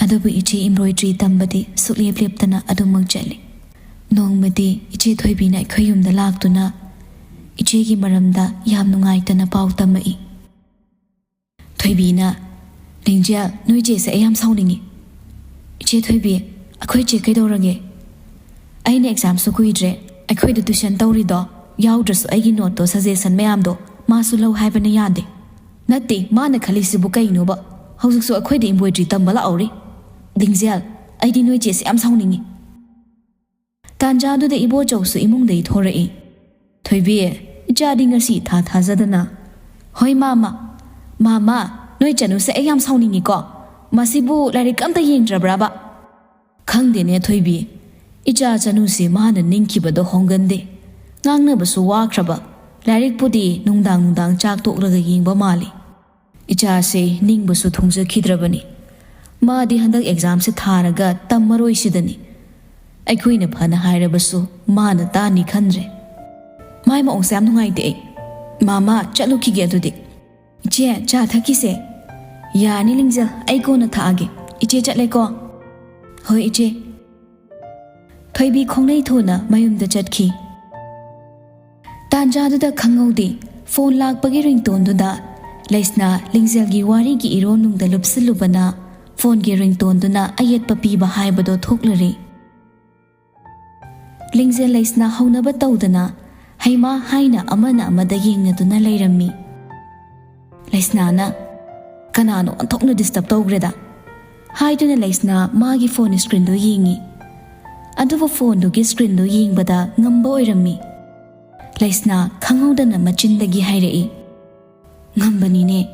ꯑꯗꯨꯕꯨ ꯏꯆꯦ ꯏꯝꯕ꯭ꯔꯣꯏꯗ꯭ꯔꯤ ꯇꯝꯕꯗꯤ ꯁꯨꯛꯂꯦꯞ ꯂꯦꯞꯇꯅ ꯑꯗꯨꯃꯛ ꯆꯠꯂꯤ꯫ ꯅꯣꯡꯃꯗꯤ ꯏꯆꯦ ꯊꯣꯏꯕꯤꯅ ꯑꯩꯈꯣꯏ ꯌꯨꯝꯗ ꯂꯥꯛꯇꯨꯅ ꯏꯆꯦꯒꯤ ꯃꯔꯝꯗ ꯌꯥꯝ ꯅꯨꯡꯉꯥꯏꯇꯅ ꯄꯥꯎ ꯇꯝꯃꯛꯏ꯫ ꯊꯣꯏꯕꯤꯅ, "ꯂꯤꯡꯖꯦꯜ, ꯅꯣꯏ ꯆꯦꯁꯦ ꯑꯩ ꯌꯥꯝ ꯁꯥꯎꯅꯤꯡꯉꯤ꯫" "ꯏꯆꯦ ꯊꯣꯏꯕꯤ, ꯑꯩꯈꯣꯏ ꯆꯦ ꯀꯩꯗꯧꯔꯒꯦ?" "ꯑꯩꯅ ꯑꯦꯛꯖꯥꯝꯁꯨ ꯀꯨꯏꯗ꯭ꯔꯦ, ꯑꯩꯈꯣꯏꯗ ꯇ꯭ꯌꯨꯁꯟ ꯇꯧꯔꯤꯗꯣ, ꯌꯥꯎꯗ꯭ꯔꯁꯨ ꯑꯩꯒꯤ ꯅꯣꯠꯇꯣ, ꯁꯖꯦꯁꯟ ꯃꯌꯥꯝꯗꯣ ꯃꯥꯁꯨ ꯂꯧ ꯍꯥꯏꯕꯅ ꯌꯥꯗꯦ꯫" "ꯅꯠꯇꯦ, ꯃꯥꯅ ꯈꯜꯂꯤꯁꯤꯕꯨ ꯀꯩꯅꯣꯕ? ꯍꯧꯖꯤꯛꯁꯨ ꯑꯩꯈꯣꯏꯗ ꯏꯝꯕ꯭ꯔꯣꯏꯗ꯭ꯔꯤ ꯇꯝꯕ ꯂꯥꯛꯍꯧꯔꯤ꯫" "ꯂꯤꯡꯖꯦꯜ, ꯑꯩꯗꯤ ꯅꯣꯏ ꯆꯦꯁꯦ ꯌꯥꯝ ꯁꯥꯎꯅꯤꯡꯉꯤ꯫" ꯇꯥꯟꯖꯥꯗꯨꯗ ꯏꯕꯣꯆꯧꯁꯨ ꯏꯃꯨꯡꯗꯒꯤ ꯊꯣꯔꯛꯏ꯫ "ꯊꯣꯏꯕꯤ, ꯏꯆꯥꯗꯤ ꯉꯁꯤ ꯏꯊꯥ ꯊꯥꯖꯗꯅ꯫" "ꯍꯣꯏ ꯃꯥꯃ꯫ ꯃꯥꯃ, ꯅꯣꯏ ꯆꯅꯨꯁꯦ ꯑꯩ ꯌꯥꯝ ꯁꯥꯎꯅꯤꯡꯉꯤꯀꯣ꯫ ꯃꯁꯤꯕꯨ ꯂꯥꯏꯔꯤꯛ ꯑꯝꯇ ꯌꯦꯡꯗ꯭ꯔꯕ꯭ꯔꯕ?" "ꯈꯪꯗꯦꯅꯦ ꯊꯣꯏꯕꯤ, ꯏꯆꯥ ꯆꯅꯨꯁꯦ ꯃꯥꯅ ꯅꯤꯡꯈꯤꯕꯗꯣ ꯍꯣꯡꯒꯟꯗꯦ꯫ ꯉꯥꯡꯅꯕꯁꯨ ꯋꯥꯈ꯭ꯔꯕ꯫ ꯂꯥꯏꯔꯤꯛꯄꯨꯗꯤ ꯅꯨꯡꯗꯥꯡ ꯅꯨꯡꯗꯥꯡ ꯆꯥꯛ ꯇꯣꯛꯂꯒ ꯌꯦꯡꯕ ꯃꯥꯜꯂꯤ꯫ ꯏꯆꯥꯁꯦ ꯅꯤꯡꯕꯁꯨ ꯊꯨꯡꯖꯈꯤꯗ꯭ꯔꯕꯅꯤ꯫ ꯃꯥꯗꯤ ꯍꯟꯗꯛ ꯑꯦꯛꯖꯥꯝꯁꯦ ꯊꯥꯔꯒ ꯇꯝꯃꯔꯣꯏꯁꯤꯗꯅꯤ꯫ ꯑꯩꯈꯣꯏꯅ ꯐꯅ ꯍꯥꯏꯔꯕꯁꯨ ꯃꯥꯅ ꯇꯥꯅꯤ ꯈꯟꯗ꯭ꯔꯦ꯫ ꯃꯥꯏ ꯃꯑꯣꯡꯁꯦ ꯌꯥꯝ ꯅꯨꯡꯉꯥꯏꯇꯦ ꯑꯩ꯫ ꯃꯃꯥ, ꯆꯠꯂꯨꯈꯤꯒꯦ ꯑꯗꯨꯗꯤ꯫ ꯏꯆꯦ, ꯆꯥ ꯊꯛꯈꯤꯁꯦ꯫ ꯌꯥꯔꯅꯤ ꯂꯤꯡꯖꯦꯜ, ꯑꯩ ꯀꯣꯟꯅ ꯊꯛꯑꯒꯦ꯫ ꯏꯆꯦ ꯆꯠꯂꯦꯀꯣ꯫ ꯍꯣꯏ ꯏꯆꯦ꯫ ꯊꯣꯏꯕꯤ ꯈꯣꯡꯂꯩ ꯊꯨꯅ ꯃꯌꯨꯝꯗ ꯆꯠꯈꯤ꯫ ꯇꯥꯟꯖꯥꯗꯨꯗ ꯈꯪꯍꯧꯗꯦ, ꯐꯣꯟ ꯂꯥꯛꯄꯒꯤ ꯔꯤꯡꯇꯣꯟꯗꯨꯗ ꯂꯩꯁꯅꯥ ꯂꯤꯡꯖꯦꯜꯒꯤ ꯋꯥꯔꯤꯒꯤ ꯏꯔꯣꯟꯅꯨꯡꯗ ꯂꯨꯞꯁꯤꯜꯂꯨꯕꯅ ꯐꯣꯟꯒꯤ ꯔꯤꯡꯇꯣꯟꯗꯨꯅ ꯑꯌꯦꯠꯄ ꯄꯤꯕ ꯍꯥꯏꯕꯗꯣ ꯊꯣꯛꯂꯔꯦ꯫ ꯂꯤꯡꯖꯦꯜ ꯂꯩꯁꯅꯥ ꯍꯧꯅꯕ ꯇꯧꯗꯅ ꯍꯩꯃꯥ ꯍꯥꯏꯅ ꯑꯃꯅ ꯑꯃꯗ ꯌꯦꯡꯅꯗꯨꯅ ꯂꯩꯔꯝꯃꯤ꯫ ꯂꯩꯁꯅꯥꯅ, "ꯀꯅꯥꯅꯣ ꯑꯣꯟꯊꯣꯛꯅ ꯗꯤꯁꯇꯔꯕ ꯇꯧꯈ꯭ꯔꯦꯗ?" ꯍꯥꯏꯗꯨꯅ ꯂꯩꯁꯅꯥ ꯃꯥꯒꯤ ꯐꯣꯟ ꯁ꯭ꯀ꯭ꯔꯤꯟꯗꯨ ꯌꯦꯡꯉꯤ꯫ ꯑꯗꯨꯕꯨ ꯐꯣꯟꯗꯨꯒꯤ ꯁ꯭ꯀ꯭ꯔꯤꯟꯗꯨ ꯌꯦꯡꯕꯗ ꯉꯝꯕ ꯑꯣꯏꯔꯝꯃꯤ꯫ ꯂꯩꯁꯅꯥ ꯈꯪꯍꯧꯗꯅ ꯃꯆꯤꯟꯗꯒꯤ ꯍꯥꯏꯔꯛꯏ, "ꯉꯝꯕꯅꯤꯅꯦ,